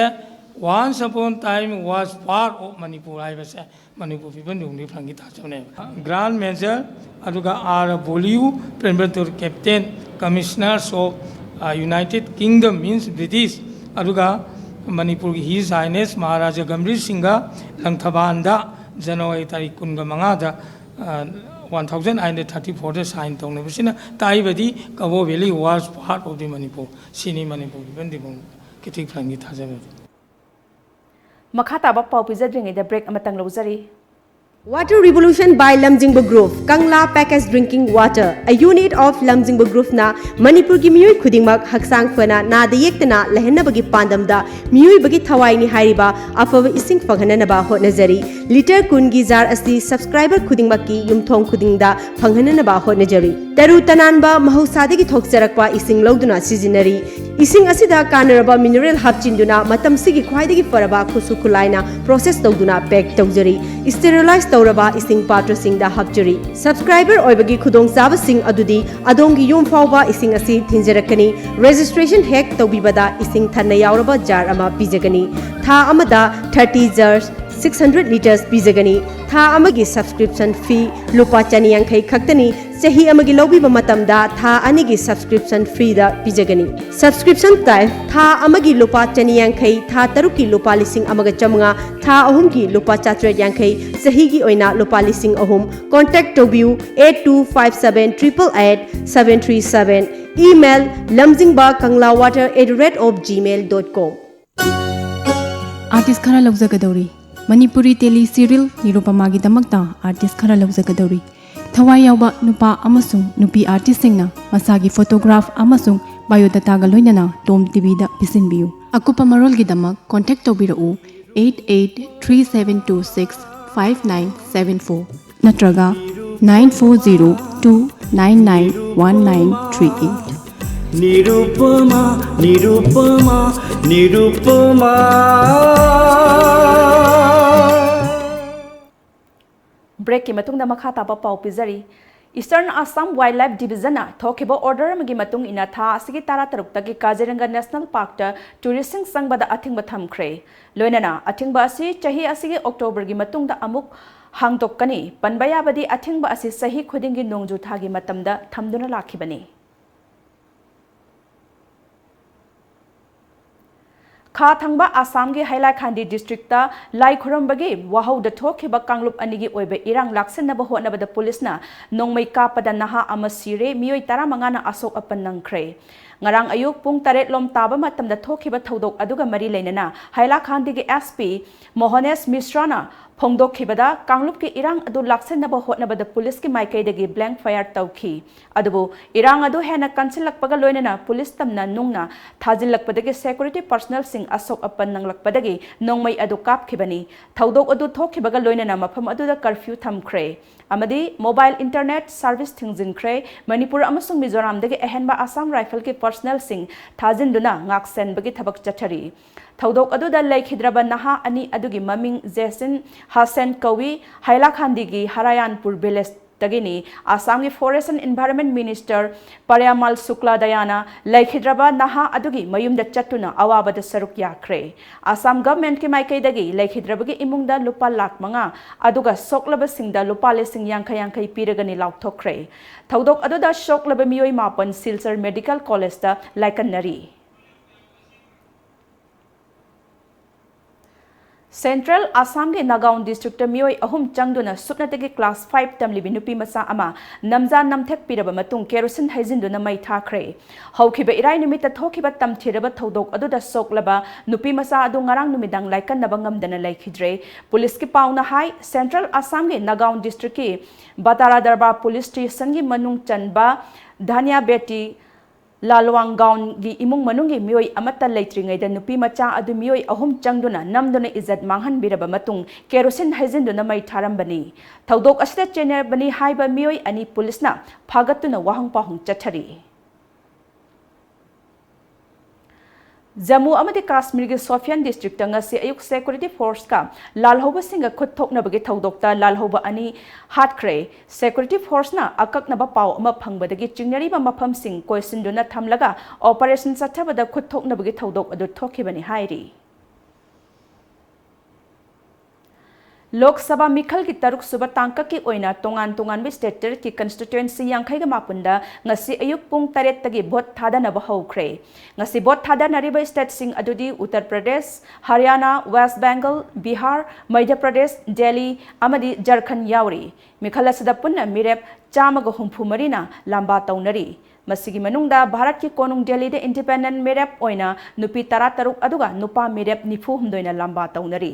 once upon time was part of Manipur ꯍꯥꯏꯕꯁꯦ ꯃꯅꯤꯄꯨꯔ ꯄꯤꯕ ꯅꯨꯡꯗꯤ ꯐꯪꯒꯤ ꯊꯥꯖꯕꯅꯦꯕ꯫ ꯒ꯭ꯔꯥꯟ ꯃꯦꯖꯔ ꯑꯗꯨꯒ R Boileau Pemberton captain commissioners of united kingdom ꯃꯤꯟꯁ ꯕ꯭ꯔꯤꯇꯤꯁ ꯑꯗꯨꯒ ꯃꯅꯤꯄꯨꯔꯒꯤ ꯍꯤꯁ ꯍꯥꯏꯅꯦꯁ ꯃꯍꯥꯔꯥꯖꯥ ꯒꯝꯚꯤꯔ ꯁꯤꯡꯒ ꯂꯪꯊꯕꯥꯜꯗ ꯖꯅꯋꯥꯔꯤ ꯇꯥꯔꯤꯛ ꯀꯨꯟꯒ ꯃꯉꯥꯗ one thousand eight hundred thirty ꯐꯣꯔꯗ ꯁꯥꯏꯟ ꯇꯧꯅꯕꯁꯤꯅ ꯇꯥꯛꯏꯕꯗꯤ Kabaw valley was part of the Manipur ꯁꯤꯅꯤ ꯃꯅꯤꯄꯨꯔ ꯄꯤꯕ ꯅꯨꯡꯗꯤ ꯐꯪꯒꯤ ꯊꯥꯖꯕꯗꯤ꯫ ꯃꯈꯥ ꯇꯥꯕ ꯄꯥꯎ ꯄꯤꯖꯗ꯭ꯔꯤꯉꯩꯗ ꯕ꯭ꯔꯦꯛ ꯑꯃꯇꯪ ꯂꯧꯖꯔꯤ꯫ Water Revolution by Lamjingba Group, Kangla Packaged Drinking Water, a unit of Lamjingba Groupꯅ ꯃꯅꯤꯄꯨꯔꯒꯤ ꯃꯤꯑꯣꯏ ꯈꯨꯗꯤꯡꯃꯛ ꯍꯛꯆꯥꯡ ꯐꯅ ꯅꯥꯗ ꯌꯦꯛꯇꯅ ꯂꯩꯍꯟꯅꯕꯒꯤ ꯄꯥꯟꯗꯝꯗ ꯃꯤꯑꯣꯏꯕꯒꯤ ꯊꯋꯥꯏꯅꯤ ꯍꯥꯏꯔꯤꯕ ꯑꯐꯕ ꯏꯁꯤꯡ ꯐꯪꯍꯟꯅꯅꯕ ꯍꯣꯠꯅꯖꯔꯤ꯫ ꯂꯤꯇꯔ ꯀꯨꯟꯒꯤ ꯖꯥꯔ ꯑꯁꯤ ꯁꯕꯁꯀ꯭ꯔꯥꯏꯕꯔ ꯈꯨꯗꯤꯡꯃꯛꯀꯤ ꯌꯨꯝꯊꯣꯡ ꯈꯨꯗꯤꯡꯗ ꯐꯪꯍꯟꯅꯅꯕ ꯍꯣꯠꯅꯖꯔꯤ꯫ ꯇꯔꯨ ꯇꯅꯥꯟꯕ ꯃꯍꯧꯁꯥꯗꯒꯤ ꯊꯣꯛꯆꯔꯛꯄ ꯏꯁꯤꯡ ꯂꯧꯗꯨꯅ ꯁꯤꯖꯤꯟꯅꯔꯤ꯫ ꯏꯁꯤꯡ ꯑꯁꯤꯗ ꯀꯥꯟꯅꯔꯕ ꯃꯤꯅꯔꯦꯜ ꯍꯥꯞꯆꯤꯟꯗꯨꯅ ꯃꯇꯝꯁꯤꯒꯤ ꯈ꯭ꯋꯥꯏꯗꯒꯤ ꯐꯔꯕ ꯈꯨꯠꯁꯨ ꯈꯨꯠꯂꯥꯏꯅ ꯄ꯭ꯔꯣꯁꯦꯁ ꯇꯧꯗꯨꯅ ꯄꯦꯛ ꯇꯧꯖꯔꯤ꯫ ꯁ꯭ꯇꯦꯔꯤꯂꯥꯏꯖ ꯇꯧꯔꯕ ꯏꯁꯤꯡ ꯄꯥꯇ꯭ꯔꯁꯤꯡꯗ ꯍꯥꯞꯆꯔꯤ꯫ ꯁꯕꯁꯀ꯭ꯔꯥꯏꯕꯔ ꯑꯣꯏꯕꯒꯤ ꯈꯨꯗꯣꯡꯆꯥꯕꯁꯤꯡ ꯑꯗꯨꯗꯤ ꯑꯗꯣꯝꯒꯤ ꯌꯨꯝ ꯐꯥꯎꯕ ꯏꯁꯤꯡ ꯑꯁꯤ ꯊꯤꯟꯖꯔꯛꯀꯅꯤ꯫ ꯔꯦꯖꯤꯁꯇ꯭ꯔꯦꯁꯟ ꯍꯦꯛ ꯇꯧꯕꯤꯕꯗ ꯏꯁꯤꯡ ꯊꯟꯅ ꯌꯥꯎꯔꯕ ꯖꯥꯔ ꯑꯃ ꯄꯤꯖꯒꯅꯤ꯫ ꯊꯥ ꯑꯃꯗ thirty jar six hundred litres ꯄꯤꯖꯒꯅꯤ꯫ ꯊꯥ ꯑꯃꯒꯤ ꯁꯕꯁꯀ꯭ꯔꯤꯞꯁꯟ ꯐꯤ ꯂꯨꯄꯥ ꯆꯅꯤ ꯌꯥꯡꯈꯩ ꯈꯛꯇꯅꯤ꯫ ꯆꯍꯤ ꯑꯃꯒꯤ ꯂꯧꯕꯤꯕ ꯃꯇꯝꯗ ꯊꯥ ꯑꯅꯤꯒꯤ ꯁꯕꯁꯀ꯭ꯔꯤꯞꯁꯟ ꯐ꯭ꯔꯤꯗ ꯄꯤꯖꯒꯅꯤ꯫ ꯁꯕꯁꯀ꯭ꯔꯤꯞꯁꯟ ꯇꯥꯏꯞ ꯊꯥ ꯑꯃꯒꯤ ꯂꯨꯄꯥ ꯆꯅꯤ ꯌꯥꯡꯈꯩ, ꯊꯥ ꯇꯔꯨꯛꯀꯤ ꯂꯨꯄꯥ ꯂꯤꯁꯤꯡ ꯑꯃꯒ ꯆꯥꯃꯉꯥ, ꯊꯥ ꯑꯍꯨꯝꯒꯤ ꯂꯨꯄꯥ ꯆꯥꯇ꯭ꯔꯦꯠ ꯌꯥꯡꯈꯩ, ꯆꯍꯤꯒꯤ ꯑꯣꯏꯅ ꯂꯨꯄꯥ ꯂꯤꯁꯤꯡ ꯑꯍꯨꯝ꯫ ꯀꯣꯟꯇꯦꯛ ꯇꯧꯕꯤꯌꯨ eight two five seven triple eight seven three seven, email lamjingba kangla water at the rate of gmail dot com꯫ Artist ꯈꯔ ꯂꯧꯖꯒꯗꯧꯔꯤ꯫ ꯃꯅꯤꯄꯨꯔꯤ ꯇꯦꯂꯤ ꯁꯤꯔꯤꯌꯦꯜ ꯅꯤꯔꯨꯄꯃꯥꯒꯤꯗꯃꯛꯇ ꯑꯥꯔꯇꯤꯁ ꯈꯔ ꯂꯧꯖꯒꯗꯧꯔꯤ꯫ ꯊꯋꯥꯏ ꯌꯥꯎꯕ ꯅꯨꯄꯥ ꯑꯃꯁꯨꯡ ꯅꯨꯄꯤ ꯑꯥꯔꯇꯤꯁꯁꯤꯡꯅ ꯃꯁꯥꯒꯤ ꯐꯣꯇꯣꯒ꯭ꯔꯥꯐ ꯑꯃꯁꯨꯡ ꯕꯥꯏꯑꯣꯗꯥꯇꯥꯒ ꯂꯣꯏꯅꯅ ꯇꯣꯝ ꯇꯤꯚꯤꯗ ꯄꯤꯁꯤꯟꯕꯤꯌꯨ꯫ ꯑꯀꯨꯞꯄ ꯃꯔꯣꯜꯒꯤꯗꯃꯛ ꯀꯣꯟꯇꯦꯛ ꯇꯧꯕꯤꯔꯛꯎ eight eight three seven two six five nine seven four ꯅꯠꯇ꯭ꯔꯒ nine four zero two nine nine one nine three eight꯫ Nirupama, Nirupama, Nirupama. ꯕ꯭ꯔꯦꯛꯀꯤ ꯃꯇꯨꯡꯗ ꯃꯈꯥ ꯇꯥꯕ ꯄꯥꯎ ꯄꯤꯖꯔꯤ꯫ Eastern Assam Wildlife Division ꯅ ꯊꯣꯛꯈꯤꯕ order ꯑꯃꯒꯤ ꯃꯇꯨꯡ ꯏꯟꯅ ꯊꯥ ꯑꯁꯤꯒꯤ ꯇꯔꯥꯇꯔꯨꯛꯇꯒꯤ ꯀꯥꯖꯤꯔꯪꯒ National Park ꯇ tourist ꯁꯤꯡ ꯆꯪꯕꯗ ꯑꯊꯤꯡꯕ ꯊꯝꯈ꯭ꯔꯦ꯫ ꯂꯣꯏꯅꯅ ꯑꯊꯤꯡꯕ ꯑꯁꯤ ꯆꯍꯤ ꯑꯁꯤꯒꯤ October ꯒꯤ ꯃꯇꯨꯡꯗ ꯑꯃꯨꯛ ꯍꯥꯡꯗꯣꯛꯀꯅꯤ꯫ ꯄꯟꯕ ꯌꯥꯕꯗꯤ, ꯑꯊꯤꯡꯕ ꯑꯁꯤ ꯆꯍꯤ ꯈꯨꯗꯤꯡꯒꯤ ꯅꯣꯡꯖꯨ ꯊꯥꯒꯤ ꯃꯇꯝꯗ ꯊꯝꯗꯨꯅ ꯂꯥꯛꯈꯤꯕꯅꯤ꯫ ꯈꯥ ꯊꯪꯕ ꯑꯁꯥꯝꯒꯤ ꯍꯥꯏꯂꯥꯀꯥꯟꯗꯤ district ꯇ ꯂꯥꯏ ꯈꯨꯔꯨꯝꯕꯒꯤ ꯋꯥꯍꯧꯗ ꯊꯣꯛꯈꯤꯕ ꯀꯥꯡꯂꯨꯞ ꯑꯅꯤꯒꯤ ꯑꯣꯏꯕ ꯏꯔꯥꯡ ꯂꯥꯛꯁꯤꯟꯅꯕ ꯍꯣꯠꯅꯕꯗ ꯄꯨꯂꯤꯁꯅ ꯅꯣꯡꯃꯩ ꯀꯥꯞꯄꯗ ꯅꯍꯥ ꯑꯃ ꯁꯤꯔꯦ, ꯃꯤꯑꯣꯏ ꯇꯔꯥꯃꯉꯥꯅ ꯑꯁꯣꯛ ꯑꯄꯟ ꯅꯪꯈ꯭ꯔꯦ꯫ ꯉꯔꯥꯡ ꯑꯌꯨꯛ ꯄꯨꯡ ꯇꯔꯦꯠ ꯂꯣꯝ ꯇꯥꯕ ꯃꯇꯝꯗ ꯊꯣꯛꯈꯤꯕ ꯊꯧꯗꯣꯛ ꯑꯗꯨꯒ ꯃꯔꯤ ꯂꯩꯅꯅ ꯍꯥꯏꯂꯥꯀꯥꯟꯗꯤꯒꯤ S P ꯃꯣꯍꯅꯦꯁ ꯃꯤꯁ꯭ꯔꯥꯅ ꯐꯣꯡꯗꯣꯛꯈꯤꯕꯗ, ꯀꯥꯡꯂꯨꯞꯀꯤ ꯏꯔꯥꯡ ꯑꯗꯨ ꯂꯥꯛꯁꯤꯟꯅꯕ ꯍꯣꯠꯅꯕꯗ ꯄꯨꯂꯤꯁꯀꯤ ꯃꯥꯏꯀꯩꯗꯒꯤ blank fire ꯇꯧꯈꯤ꯫ ꯑꯗꯨꯕꯨ ꯏꯔꯥꯡ ꯑꯗꯨ ꯍꯦꯟꯅ ꯀꯟꯁꯤꯜꯂꯛꯄꯒ ꯂꯣꯏꯅꯅ ꯄꯨꯂꯤꯁ ꯇꯝꯅ ꯅꯨꯡꯅ ꯊꯥꯖꯤꯜꯂꯛꯄꯗꯒꯤ security personnel ꯁꯤꯡ ꯑꯁꯣꯛ ꯑꯄꯟ ꯅꯪꯂꯛꯄꯗꯒꯤ ꯅꯣꯡꯃꯩ ꯑꯗꯨ ꯀꯥꯞꯈꯤꯕꯅꯤ꯫ ꯊꯧꯗꯣꯛ ꯑꯗꯨ ꯊꯣꯛꯈꯤꯕꯒ ꯂꯣꯏꯅꯅ ꯃꯐꯝ ꯑꯗꯨꯗ curfew ꯊꯝꯈ꯭ꯔꯦ ꯑꯃꯗꯤ mobile internet service ꯊꯤꯡꯖꯤꯟꯈ꯭ꯔꯦ꯫ ꯃꯅꯤꯄꯨꯔ ꯑꯃꯁꯨꯡ ꯃꯤꯖꯣꯔꯥꯝꯗꯒꯤ ꯑꯍꯦꯟꯕ Assam Rifle ꯀꯤ personnel ꯁꯤꯡ ꯊꯥꯖꯤꯟꯗꯨꯅ ꯉꯥꯛꯁꯦꯟꯕꯒꯤ ꯊꯕꯛ ꯆꯠꯊꯔꯤ꯫ ꯊꯧꯗꯣꯛ ꯑꯗꯨꯗ ꯂꯩꯈꯤꯗ꯭ꯔꯕ ꯅꯍꯥ ꯑꯅꯤ ꯑꯗꯨꯒꯤ ꯃꯃꯤꯡ ꯖꯦꯁꯤꯟ ꯍꯁꯦꯟ ꯀꯧꯏ, ꯍꯥꯏꯂꯥꯀꯥꯟꯗꯤꯒꯤ ꯍꯔꯥꯌꯥꯟꯄꯨꯔ village ꯇꯒꯤꯅꯤ꯫ ꯑꯁꯥꯝꯒꯤ Forest and Environment Minister ꯄꯔꯤꯌꯥꯃꯥꯜ ꯁꯨꯛꯂꯥꯗꯌꯥꯅ ꯂꯩꯈꯤꯗ꯭ꯔꯕ ꯅꯍꯥ ꯑꯗꯨꯒꯤ ꯃꯌꯨꯝꯗ ꯆꯠꯇꯨꯅ ꯑꯋꯥꯕꯗ ꯁꯔꯨꯛ ꯌꯥꯈ꯭ꯔꯦ꯫ ꯑꯁꯥꯝ government ꯀꯤ ꯃꯥꯏꯀꯩꯗꯒꯤ ꯂꯩꯈꯤꯗ꯭ꯔꯕꯒꯤ ꯏꯃꯨꯡꯗ ꯂꯨꯄꯥ ꯂꯥꯈ ꯃꯉꯥ ꯑꯗꯨꯒ ꯁꯣꯛꯂꯕꯁꯤꯡꯗ ꯂꯨꯄꯥ ꯂꯤꯁꯤꯡ ꯌꯥꯡꯈꯩ ꯌꯥꯡꯈꯩ ꯄꯤꯔꯒꯅꯤ ꯂꯥꯎꯊꯣꯛꯈ꯭ꯔꯦ꯫ ꯊꯧꯗꯣꯛ ꯑꯗꯨꯗ ꯁꯣꯛꯂꯕ ꯃꯤꯑꯣꯏ ꯃꯥꯄꯟ ꯁꯤꯜꯆꯔ Medical College ꯇ ꯂꯥꯏꯀꯠꯅꯔꯤ꯫ Central Assam ꯒꯤ ꯅꯥꯒꯥꯎꯟ district ꯇ ꯃꯤꯑꯣꯏ ꯑꯍꯨꯝ ꯆꯪꯗꯨꯅ ꯁꯨꯞꯅꯇꯒꯤ class five ꯇꯝꯂꯤꯕꯤ ꯅꯨꯄꯤ ꯃꯆꯥ ꯑꯃ ꯅꯝꯖꯥ ꯅꯝꯊꯦꯛꯄꯤꯔꯕ ꯃꯇꯨꯡ ꯀꯦꯔꯣꯁꯤꯟ ꯍꯩꯖꯤꯟꯗꯨꯅ ꯃꯩ ꯊꯥꯈ꯭ꯔꯦ꯫ ꯍꯧꯈꯤꯕ ꯏꯔꯥꯏ ꯅꯨꯃꯤꯠꯇ ꯊꯣꯛꯈꯤꯕ ꯇꯝꯊꯤꯔꯕ ꯊꯧꯗꯣꯛ ꯑꯗꯨꯗ ꯁꯣꯛꯂꯕ ꯅꯨꯄꯤ ꯃꯆꯥ ꯑꯗꯨ ꯉꯔꯥꯡ ꯅꯨꯃꯤꯗꯥꯡ ꯂꯥꯏꯀꯠꯅꯕ ꯉꯝꯗꯅ ꯂꯩꯈꯤꯗ꯭ꯔꯦ꯫ ꯄꯨꯂꯤꯁꯀꯤ ꯄꯥꯎꯅ ꯍꯥꯏ, Central Assam ꯒꯤ ꯅꯥꯒꯥꯎꯟ district ꯀꯤ ꯕꯇꯥꯔꯥ ꯗꯔꯕꯥꯔ police station ꯒꯤ ꯃꯅꯨꯡ ꯆꯟꯕ ꯙꯥꯅꯤꯌꯥ ꯕꯦꯇꯤ ꯂꯥꯜꯋꯥꯡꯒꯥꯎꯟꯒꯤ ꯏꯃꯨꯡ ꯃꯅꯨꯡꯒꯤ ꯃꯤꯑꯣꯏ ꯑꯃꯠꯇ ꯂꯩꯇ꯭ꯔꯤꯉꯩꯗ ꯅꯨꯄꯤ ꯃꯆꯥ ꯑꯗꯨ ꯃꯤꯑꯣꯏ ꯑꯍꯨꯝ ꯆꯪꯗꯨꯅ ꯅꯝꯗꯨꯅ ꯏꯖꯠ ꯃꯥꯡꯍꯟꯕꯤꯔꯕ ꯃꯇꯨꯡ ꯀꯦꯔꯣꯁꯤꯟ ꯍꯩꯖꯤꯟꯗꯨꯅ ꯃꯩ ꯊꯥꯔꯝꯕꯅꯤ꯫ ꯊꯧꯗꯣꯛ ꯑꯁꯤꯗ ꯆꯦꯟꯅꯕꯅꯤ ꯍꯥꯏꯕ ꯃꯤꯑꯣꯏ ꯑꯅꯤ ꯄꯨꯂꯤꯁꯅ ꯐꯥꯒꯠꯇꯨꯅ ꯋꯥꯍꯪ ꯄꯥꯎꯍꯪ ꯆꯠꯊꯔꯤ꯫ ꯖꯝꯃꯨ ꯑꯃꯗꯤ ꯀꯥꯁꯃꯤꯔꯒꯤ ꯁꯣꯐꯤꯌꯥꯟ ꯗꯤꯁꯇ꯭ꯔꯤꯛꯇ ꯉꯁꯤ ꯑꯌꯨꯛ ꯁꯦꯀ꯭ꯌꯨꯔꯤꯇꯤ ꯐꯣꯔꯁꯀ ꯂꯥꯜꯍꯧꯕꯁꯤꯡꯒ ꯈꯨꯠ ꯊꯣꯛꯅꯕꯒꯤ ꯊꯧꯗꯣꯛꯇ ꯂꯥꯜꯍꯧꯕ ꯑꯅꯤ ꯍꯥꯠꯈ꯭ꯔꯦ꯫ ꯁꯦꯀ꯭ꯌꯨꯔꯤꯇꯤ ꯐꯣꯔꯁꯅ ꯑꯀꯛꯅꯕ ꯄꯥꯎ ꯑꯃ ꯐꯪꯕꯗꯒꯤ ꯆꯤꯡꯅꯔꯤꯕ ꯃꯐꯝꯁꯤꯡ ꯀꯣꯏꯁꯤꯟꯗꯨꯅ ꯊꯝꯂꯒ ꯑꯣꯄꯔꯦꯁꯟ ꯆꯠꯊꯕꯗ ꯈꯨꯠ ꯊꯣꯛꯅꯕꯒꯤ ꯊꯧꯗꯣꯛ ꯑꯗꯨ ꯊꯣꯛꯈꯤꯕꯅꯤ ꯍꯥꯏꯔꯤ꯫ ꯂꯣꯛ ꯁꯚꯥ ꯃꯤꯈꯜꯒꯤ ꯇꯔꯨꯛ ꯁꯨꯕ ꯇꯥꯡꯀꯛꯀꯤ ꯑꯣꯏꯅ ꯇꯣꯉꯥꯟ ꯇꯣꯉꯥꯟꯕ ꯁ꯭ꯇꯦꯠꯇꯔꯒꯤ ꯀꯟꯁꯇꯤꯇ꯭ꯋꯦꯟꯁꯤ ꯌꯥꯡꯈꯩꯒ ꯃꯥꯄꯟꯗ ꯉꯁꯤ ꯑꯌꯨꯛ ꯄꯨꯡ ꯇꯔꯦꯠꯇꯒꯤ ꯚꯣꯠ ꯊꯥꯗꯅꯕ ꯍꯧꯈ꯭ꯔꯦ꯫ ꯉꯁꯤ ꯚꯣꯠ ꯊꯥꯗꯅꯔꯤꯕ ꯁ꯭ꯇꯦꯠꯁꯤꯡ ꯑꯗꯨꯗꯤ ꯎꯠꯇꯔ ꯄ꯭ꯔꯗꯦꯁ, ꯍꯔꯤꯌꯥꯅꯥ, ꯋꯦꯁ ꯕꯦꯡꯒꯜ, ꯕꯤꯍꯥꯔ, ꯃꯩꯙ꯭ꯌ ꯄ꯭ꯔꯗꯦꯁ, ꯗꯦꯜꯂꯤ ꯑꯃꯗꯤ ꯖꯔꯈꯟ ꯌꯥꯎꯔꯤ꯫ ꯃꯤꯈꯜ ꯑꯁꯤꯗ ꯄꯨꯟꯅ ꯃꯤꯔꯦꯞ ꯆꯥꯝꯃꯒ ꯍꯨꯝꯐꯨ ꯃꯔꯤꯅ ꯂꯥꯝꯕꯥ ꯇꯧꯅꯔꯤ꯫ ꯃꯁꯤꯒꯤ ꯃꯅꯨꯡꯗ ꯚꯥꯔꯠꯀꯤ ꯀꯣꯅꯨꯡ ꯗꯦꯜꯂꯤꯗ ꯏꯟꯗꯤꯄꯦꯟꯗꯦꯟꯠ ꯃꯤꯔꯦꯞ ꯑꯣꯏꯅ ꯅꯨꯄꯤ ꯇꯔꯥꯇꯔꯨꯛ ꯑꯗꯨꯒ ꯅꯨꯄꯥ ꯃꯤꯔꯦꯞ ꯅꯤꯐꯨ ꯍꯨꯝꯗꯣꯏꯅ ꯂꯥꯝꯕꯥ ꯇꯧꯅꯔꯤ꯫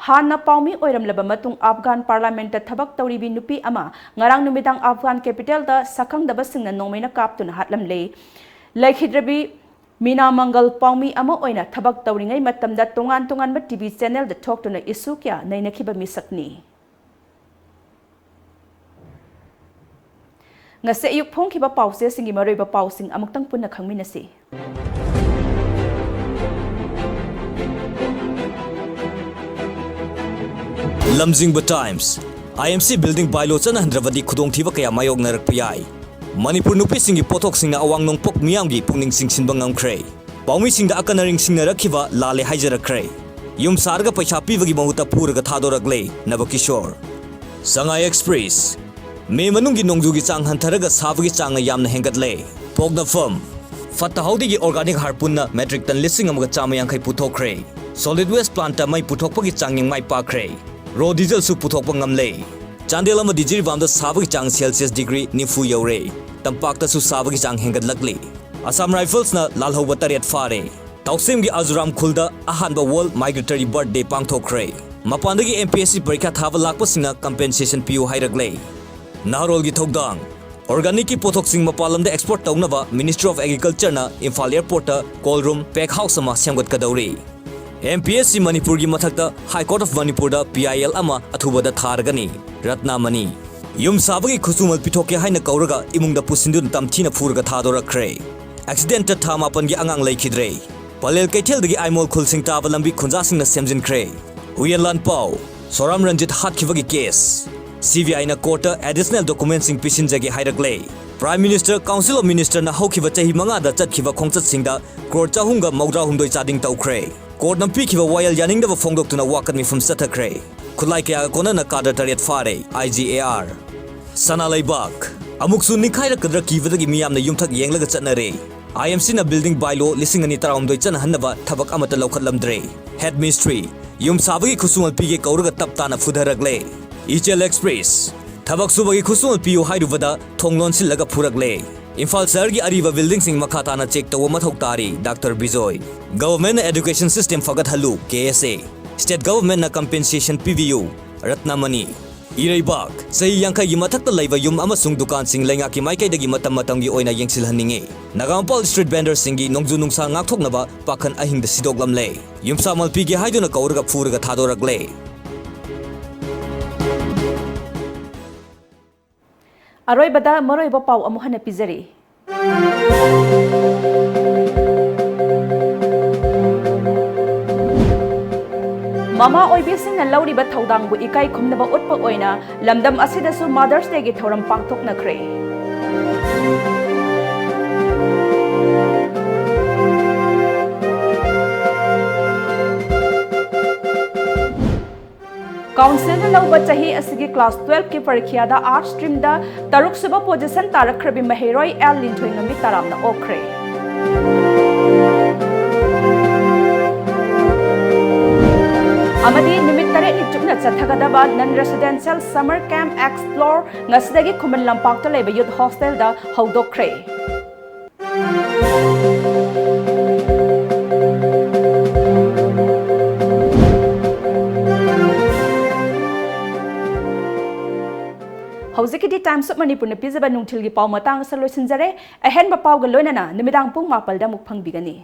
ꯍꯥꯟꯅ ꯄꯥꯎꯃꯤ ꯑꯣꯏꯔꯝꯂꯕ ꯃꯇꯨꯡ ꯑꯐꯒꯥꯟ ꯄꯥꯔꯂꯥꯃꯦꯟꯠꯇ ꯊꯕꯛ ꯇꯧꯔꯤꯕꯤ ꯅꯨꯄꯤ ꯑꯃ ꯉꯔꯥꯡ ꯅꯨꯃꯤꯗꯥꯡ ꯑꯐꯒꯥꯟ ꯀꯦꯄꯤꯇꯦꯜꯗ ꯁꯛꯈꯪꯗꯕꯁꯤꯡꯅ ꯅꯣꯡꯃꯩꯅ ꯀꯥꯞꯇꯨꯅ ꯍꯥꯠꯂꯝꯂꯦ꯫ ꯂꯩꯈꯤꯗ꯭ꯔꯕꯤ ꯃꯤꯅꯥ ꯃꯪꯒꯜ ꯄꯥꯎꯃꯤ ꯑꯃ ꯑꯣꯏꯅ ꯊꯕꯛ ꯇꯧꯔꯤꯉꯩ ꯃꯇꯝꯗ ꯇꯣꯉꯥꯟ ꯇꯣꯉꯥꯟꯕ ꯇꯤꯚꯤ ꯆꯦꯅꯦꯜꯗ ꯊꯣꯛꯇꯨꯅ ꯏꯁꯨ ꯀꯌꯥ ꯅꯩꯅꯈꯤꯕ ꯃꯤꯁꯛꯅꯤ꯫ ꯉꯁꯤ ꯑꯌꯨꯛ ꯐꯣꯡꯈꯤꯕ ꯄꯥꯎꯆꯦꯁꯤꯡꯒꯤ ꯃꯔꯨꯑꯣꯏꯕ ꯄꯥꯎꯁꯤꯡ ꯑꯃꯨꯛꯇꯪ ꯄꯨꯟꯅ ꯈꯪꯃꯤꯟꯅꯁꯤ꯫ ꯂꯝꯖꯤꯡꯕ ꯇꯥꯏꯝꯁ꯫ ꯑꯥꯏ ꯑꯦꯝ ꯁꯤ ꯕꯤꯜꯗꯤꯡ ꯕꯥꯏꯂꯣ ꯆꯠꯅꯍꯟꯗ꯭ꯔꯕꯗꯤ ꯈꯨꯗꯣꯡꯊꯤꯕ ꯀꯌꯥ ꯃꯥꯌꯣꯛꯅꯔꯛꯄ ꯌꯥꯏ꯫ ꯃꯅꯤꯄꯨꯔ ꯅꯨꯄꯤꯁꯤꯡꯒꯤ ꯄꯣꯠꯊꯣꯛꯁꯤꯡꯅ ꯑꯋꯥꯡ ꯅꯣꯡꯄꯣꯛ ꯃꯤꯌꯥꯝꯒꯤ ꯄꯨꯛꯅꯤꯡ ꯆꯤꯡꯁꯤꯟꯕ ꯉꯝꯈ꯭ꯔꯦ꯫ ꯄꯥꯎꯃꯤꯁꯤꯡꯗ ꯑꯀꯟꯅ ꯅꯤꯡꯁꯤꯡꯅꯔꯛꯈꯤꯕ ꯂꯥꯜꯂꯦ ꯍꯥꯏꯖꯔꯛꯈ꯭ꯔꯦ꯫ ꯌꯨꯝ ꯁꯥꯔꯒ ꯄꯩꯁꯥ ꯄꯤꯕꯒꯤ ꯃꯍꯨꯠꯇ ꯐꯨꯔꯒ ꯊꯥꯗꯣꯔꯛꯂꯦ ꯅꯕꯀꯤꯁꯣꯔ꯫ ꯁꯉꯥꯏ ꯑꯦꯛꯁꯄ꯭ꯔꯦꯁ꯫ ꯃꯦ ꯃꯅꯨꯡꯒꯤ ꯅꯣꯡꯖꯨꯒꯤ ꯆꯥꯡ ꯍꯟꯊꯔꯒ ꯁꯥꯕꯒꯤ ꯆꯥꯡꯅ ꯌꯥꯝꯅ ꯍꯦꯟꯒꯠꯂꯦ꯫ ꯄꯣꯛꯅꯐꯝ꯫ ꯐꯠꯇ ꯍꯥꯎꯗꯤꯒꯤ ꯑꯣꯔꯒꯥꯅꯤꯛ ꯍꯥꯔ ꯄꯨꯟꯅ ꯃꯦꯇ꯭ꯔꯤꯛ ꯇꯟ ꯂꯤꯁꯤꯡ ꯑꯃꯒ ꯆꯥꯝꯃ ꯌꯥꯡꯈꯩ ꯄꯨꯊꯣꯛꯈ꯭ꯔꯦ꯫ ꯁꯣꯂꯤꯗ ꯋꯦꯁ ꯄ꯭ꯂꯥꯟꯠꯇ ꯃꯩ ꯄꯨꯊꯣꯛꯄꯒꯤ ꯆꯥꯡꯌꯦꯡ ꯃꯥꯏ ꯄꯥꯛꯈ꯭ꯔꯦ꯫ ꯔꯣ ꯗꯤꯖꯜꯁꯨ ꯄꯨꯊꯣꯛꯄ ꯉꯝꯂꯦ꯫ ꯆꯥꯟꯗꯦꯜ ꯑꯃꯗꯤ ꯖꯤꯔꯤꯕꯥꯝꯗ ꯁꯥꯕꯒꯤ ꯆꯥꯡ ꯁꯦꯜꯁꯤꯌꯁ ꯗꯤꯒ꯭ꯔꯤ ꯅꯤꯐꯨ ꯌꯧꯔꯦ꯫ ꯇꯝꯄꯥꯛꯇꯁꯨ ꯁꯥꯕꯒꯤ ꯆꯥꯡ ꯍꯦꯟꯒꯠꯂꯛꯂꯤ꯫ ꯑꯁꯥꯝ ꯔꯥꯏꯐꯜꯁꯅ ꯂꯥꯜꯍꯧꯕ ꯇꯔꯦꯠ ꯐꯥꯔꯦ꯫ ꯇꯥꯎꯁꯦꯝꯒꯤ ꯑꯖꯨꯔꯥꯝ ꯈꯨꯜꯗ ꯑꯍꯥꯟꯕ ꯋꯥꯔꯜꯗ ꯃꯥꯏꯒ꯭ꯔꯦꯇꯔꯤ ꯕꯥꯔꯠ ꯗꯦ ꯄꯥꯡꯊꯣꯛꯈ꯭ꯔꯦ꯫ ꯃꯄꯥꯟꯗꯒꯤ ꯑꯦꯝ ꯄꯤ ꯑꯦꯁ ꯁꯤ ꯄꯔꯤꯈꯥ ꯊꯥꯕ ꯂꯥꯛꯄꯁꯤꯡꯅ ꯀꯝꯄꯦꯟꯁꯦꯁꯟ ꯄꯤꯌꯨ ꯍꯥꯏꯔꯛꯂꯦ꯫ ꯅꯍꯥꯔꯣꯜꯒꯤ ꯊꯧꯗꯥꯡ꯫ ꯑꯣꯔꯒꯥꯅꯤꯛꯀꯤ ꯄꯣꯠꯊꯣꯛꯁꯤꯡ ꯃꯄꯥꯟ ꯂꯝꯗ ꯑꯦꯛꯁꯄꯣꯔꯠ ꯇꯧꯅꯕ ꯃꯤꯅꯤꯁꯇ꯭ꯔꯤ ꯑꯣꯐ ꯑꯦꯒ꯭ꯔꯤꯀꯜꯆꯔꯅ ꯏꯝꯐꯥꯜ ꯑꯦꯌꯔꯄꯣꯔꯠꯇ ꯀꯣꯜ ꯔꯨꯝ, ꯄꯦꯛ ꯍꯥꯎꯁ ꯑꯃ ꯁꯦꯝꯒꯠꯀꯗꯧꯔꯤ꯫ ꯑꯦꯝ ꯄꯤ ꯑꯦꯁ ꯁꯤ ꯃꯅꯤꯄꯨꯔꯒꯤ ꯃꯊꯛꯇ ꯍꯥꯏ ꯀꯣꯔꯠ ꯑꯣꯐ ꯃꯅꯤꯄꯨꯔꯗ ꯄꯤ ꯑꯥꯏ ꯑꯦꯜ ꯑꯃ ꯑꯊꯨꯕꯗ ꯊꯥꯔꯒꯅꯤ꯫ ꯔꯠꯅꯥꯃꯅꯤ꯫ ꯌꯨꯝ ꯁꯥꯕꯒꯤ ꯈꯨꯠꯁꯨꯃꯜ ꯄꯤꯊꯣꯛꯀꯦ ꯍꯥꯏꯅ ꯀꯧꯔꯒ ꯏꯃꯨꯡꯗ ꯄꯨꯁꯤꯟꯗꯨꯅ ꯇꯝꯊꯤꯅ ꯐꯨꯔꯒ ꯊꯥꯗꯣꯔꯛꯈ꯭ꯔꯦ꯫ ꯑꯦꯛꯁꯤꯗꯦꯟꯇ ꯊꯥ ꯃꯥꯄꯟꯒꯤ ꯑꯉꯥꯡ ꯂꯩꯈꯤꯗ꯭ꯔꯦ꯫ ꯄꯂꯦꯜ ꯀꯩꯊꯦꯜꯗꯒꯤ ꯑꯥꯏꯃꯣꯜ ꯈꯨꯜ ꯁꯤꯡ ꯇꯥꯕ ꯂꯝꯕꯤ ꯈꯨꯟꯖꯥꯁꯤꯡꯅ ꯁꯦꯝꯖꯤꯟꯈ꯭ꯔꯦ꯫ ꯍꯨꯏꯌꯦꯟ ꯂꯥꯟꯄꯥꯎ, ꯁꯣꯔꯥꯝ ꯔꯟꯖꯤꯠ ꯍꯥꯠꯈꯤꯕꯒꯤ ꯀꯦꯁ꯫ ꯁꯤ ꯕꯤ ꯑꯥꯏꯅ ꯀꯣꯔꯠꯇ ꯑꯦꯗꯤꯁꯅꯦꯜ ꯗꯣꯀꯨꯃꯦꯟꯁꯤꯡ ꯄꯤꯁꯤꯟꯖꯒꯦ ꯍꯥꯏꯔꯛꯂꯦ꯫ ꯄ꯭ꯔꯥꯏꯝ ꯃꯤꯅꯤꯁꯇꯔ, ꯀꯥꯎꯟꯁꯤꯜ ꯑꯣꯐ ꯃꯤꯅꯤꯁꯇꯔꯅ ꯍꯧꯈꯤꯕ ꯆꯍꯤ ꯃꯉꯥꯗ ꯆꯠꯈꯤꯕ ꯈꯣꯡꯆꯠꯁꯤꯡꯗ ꯀ꯭ꯔꯣꯔ ꯆꯍꯨꯝꯒ ꯃꯧꯗ꯭ꯔꯥꯍꯨꯝꯗꯣꯏ ꯆꯥꯗꯤꯡ ꯇꯧꯈ꯭ꯔꯦ꯫ ꯀꯣꯔꯠꯅ ꯄꯤꯈꯤꯕ ꯋꯥꯌꯦꯜ ꯌꯥꯅꯤꯡꯗꯕ ꯐꯣꯡꯗꯣꯛꯇꯨꯅ ꯋꯥꯀꯠ ꯃꯤꯐꯝ ꯆꯠꯊꯈ꯭ꯔꯦ꯫ ꯈꯨꯠꯂꯥꯏ ꯀꯌꯥꯒ ꯀꯣꯟꯅꯅ ꯀꯥꯗꯔ ꯇꯔꯦꯠ ꯐꯥꯔꯦ, ꯑꯥꯏ ꯖꯤ ꯑꯦ ꯑꯥꯔ꯫ ꯁꯅꯥ ꯂꯩꯕꯥꯛ ꯑꯃꯨꯛꯁꯨ ꯅꯤꯡꯈꯥꯏꯔꯛꯀꯗ꯭ꯔꯥ ꯀꯤꯕꯗꯒꯤ ꯃꯤꯌꯥꯝꯅ ꯌꯨꯝꯊꯛ ꯌꯦꯡꯂꯒ ꯆꯠꯅꯔꯦ꯫ ꯑꯥꯏ ꯑꯦꯝ ꯁꯤꯅ building by law ꯂꯤꯁꯤꯡ ꯑꯅꯤ ꯇꯔꯥꯍꯨꯝꯗꯣꯏ ꯆꯠꯅꯍꯟꯅꯕ ꯊꯕꯛ ꯑꯃꯠꯇ ꯂꯧꯈꯠꯂꯝꯗ꯭ꯔꯦ꯫ ꯍꯦꯗ ꯃꯤꯁꯇ꯭ꯔꯤ, ꯌꯨꯝ ꯁꯥꯕꯒꯤ ꯈꯨꯠꯁꯨꯃꯜ ꯄꯤꯒꯦ ꯀꯧꯔꯒ ꯇꯞ ꯇꯥꯅ ꯐꯨꯊꯔꯛꯂꯦ꯫ ꯏꯆꯦꯜ ꯑꯦꯛꯁꯄ꯭ꯔꯦꯁ, ꯊꯕꯛ ꯁꯨꯕꯒꯤ ꯈꯨꯠꯁꯨꯃꯜ ꯄꯤꯌꯨ ꯍꯥꯏꯔꯨꯕꯗ ꯊꯣꯡ ꯂꯣꯟꯁꯤꯜꯂꯒ ꯐꯨꯔꯛꯂꯦ꯫ ꯏꯝꯐꯥꯜ ꯁꯍꯔꯒꯤ ꯑꯔꯤꯕ buildingꯁꯤꯡ ꯃꯈꯥ ꯇꯥꯅ ꯆꯦꯛ ꯇꯧꯕ ꯃꯊꯧ ꯇꯥꯔꯤ, ꯗꯥꯛꯇꯔ ꯕꯤꯖꯣꯏ꯫ ꯒꯚꯔꯟꯃꯦꯟꯠꯅ education system ꯐꯒꯠꯍꯜꯂꯨ, ꯀꯦ ꯑꯦꯁ ꯑꯦ꯫ ꯁ꯭ꯇꯦꯠ ꯒꯚꯔꯟꯃꯦꯟꯠꯅ compensation ꯄꯤꯕꯤꯌꯨ, ꯔꯠꯅꯃꯅꯤ꯫ ꯏꯔꯩꯕꯥꯛ, ꯆꯍꯤ ꯌꯥꯡꯈꯩꯒꯤ ꯃꯊꯛꯇ ꯂꯩꯕ ꯌꯨꯝ ꯑꯃꯁꯨꯡ ꯗꯨꯀꯥꯟꯁꯤꯡ ꯂꯩꯉꯥꯛꯀꯤ ꯃꯥꯏꯀꯩꯗꯒꯤ ꯃꯇꯝ ꯃꯇꯝꯒꯤ ꯑꯣꯏꯅ ꯌꯦꯡꯁꯤꯜꯍꯟꯅꯤꯡꯉꯤ꯫ ꯅꯒꯥꯃꯄꯥꯜ street vendorꯁꯤꯡꯒꯤ ꯅꯣꯡꯖꯨ ꯅꯨꯡꯁꯥ ꯉꯥꯛꯊꯣꯛꯅꯕ ꯄꯥꯈꯟ ꯑꯍꯤꯡꯗ ꯁꯤꯗꯣꯛꯂꯝꯂꯦ꯫ ꯌꯨꯝꯁꯥꯃꯜ ꯄꯤꯒꯦ ꯍꯥꯏꯗꯨꯅ ꯀꯧꯔꯒ ꯐꯨꯔꯒ ꯊꯥꯗꯣꯔꯛꯂꯦ꯫ ꯑꯔꯣꯏꯕꯗ ꯃꯔꯨꯑꯣꯏꯕ ꯄꯥꯎ ꯑꯃꯨꯛ ꯍꯟꯅ ꯄꯤꯖꯔꯤ꯫ ꯃꯃꯥ ꯑꯣꯏꯕꯤꯁꯤꯡꯅ ꯂꯧꯔꯤꯕ ꯊꯧꯗꯥꯡꯕꯨ ꯏꯀꯥꯏ ꯈꯨꯝꯅꯕ ꯎꯠꯄ ꯑꯣꯏꯅ ꯂꯝꯗꯝ ꯑꯁꯤꯗꯁꯨ Mother's Dayꯒꯤ ꯊꯧꯔꯝ ꯄꯥꯡꯊꯣꯛꯅꯈ꯭ꯔꯦ꯫ ꯀꯥꯎꯟꯁꯤꯜꯅ ꯂꯧꯕ ꯆꯍꯤ ꯑꯁꯤꯒꯤ class twelveꯀꯤ ꯄꯔꯤꯈ꯭ꯌꯥꯗ arts streamꯗ ꯇꯔꯨꯛꯁꯨꯕ position ꯇꯥꯔꯛꯈ꯭ꯔꯕꯤ ꯃꯍꯩꯔꯣꯏ ꯑꯦꯜ ꯂꯤꯟꯊꯣꯏꯉꯝꯕꯤ ꯇꯔꯥꯝꯅ ꯑꯣꯛꯈ꯭ꯔꯦ꯫ ꯑꯃꯗꯤ ꯅꯨꯃꯤꯠ ꯇꯔꯦꯠꯅꯤ ꯆꯨꯞꯅ ꯆꯠꯊꯒꯗꯕ non residential summer camp Explore ꯉꯁꯤꯗꯒꯤ ꯈꯨꯃꯟ ꯂꯝꯄꯥꯛꯇ ꯂꯩꯕ youth hostelꯗ ꯍꯧꯗꯣꯛꯈ꯭ꯔꯦ꯫ ꯍꯧꯖꯤꯛꯀꯤꯗꯤ Times of Manipurꯅ ꯄꯤꯖꯕ ꯅꯨꯡꯊꯤꯜꯒꯤ ꯄꯥꯎ ꯃꯇꯥꯡ ꯑꯁꯤꯗ ꯂꯣꯏꯁꯤꯟꯖꯔꯦ꯫ ꯑꯍꯦꯟꯕ ꯄꯥꯎꯒ ꯂꯣꯏꯅꯅ ꯅꯨꯃꯤꯗꯥꯡ ꯄꯨꯡ ꯃꯥꯄꯜꯗ ꯑꯃꯨꯛ ꯐꯪꯕꯤꯒꯅꯤ꯫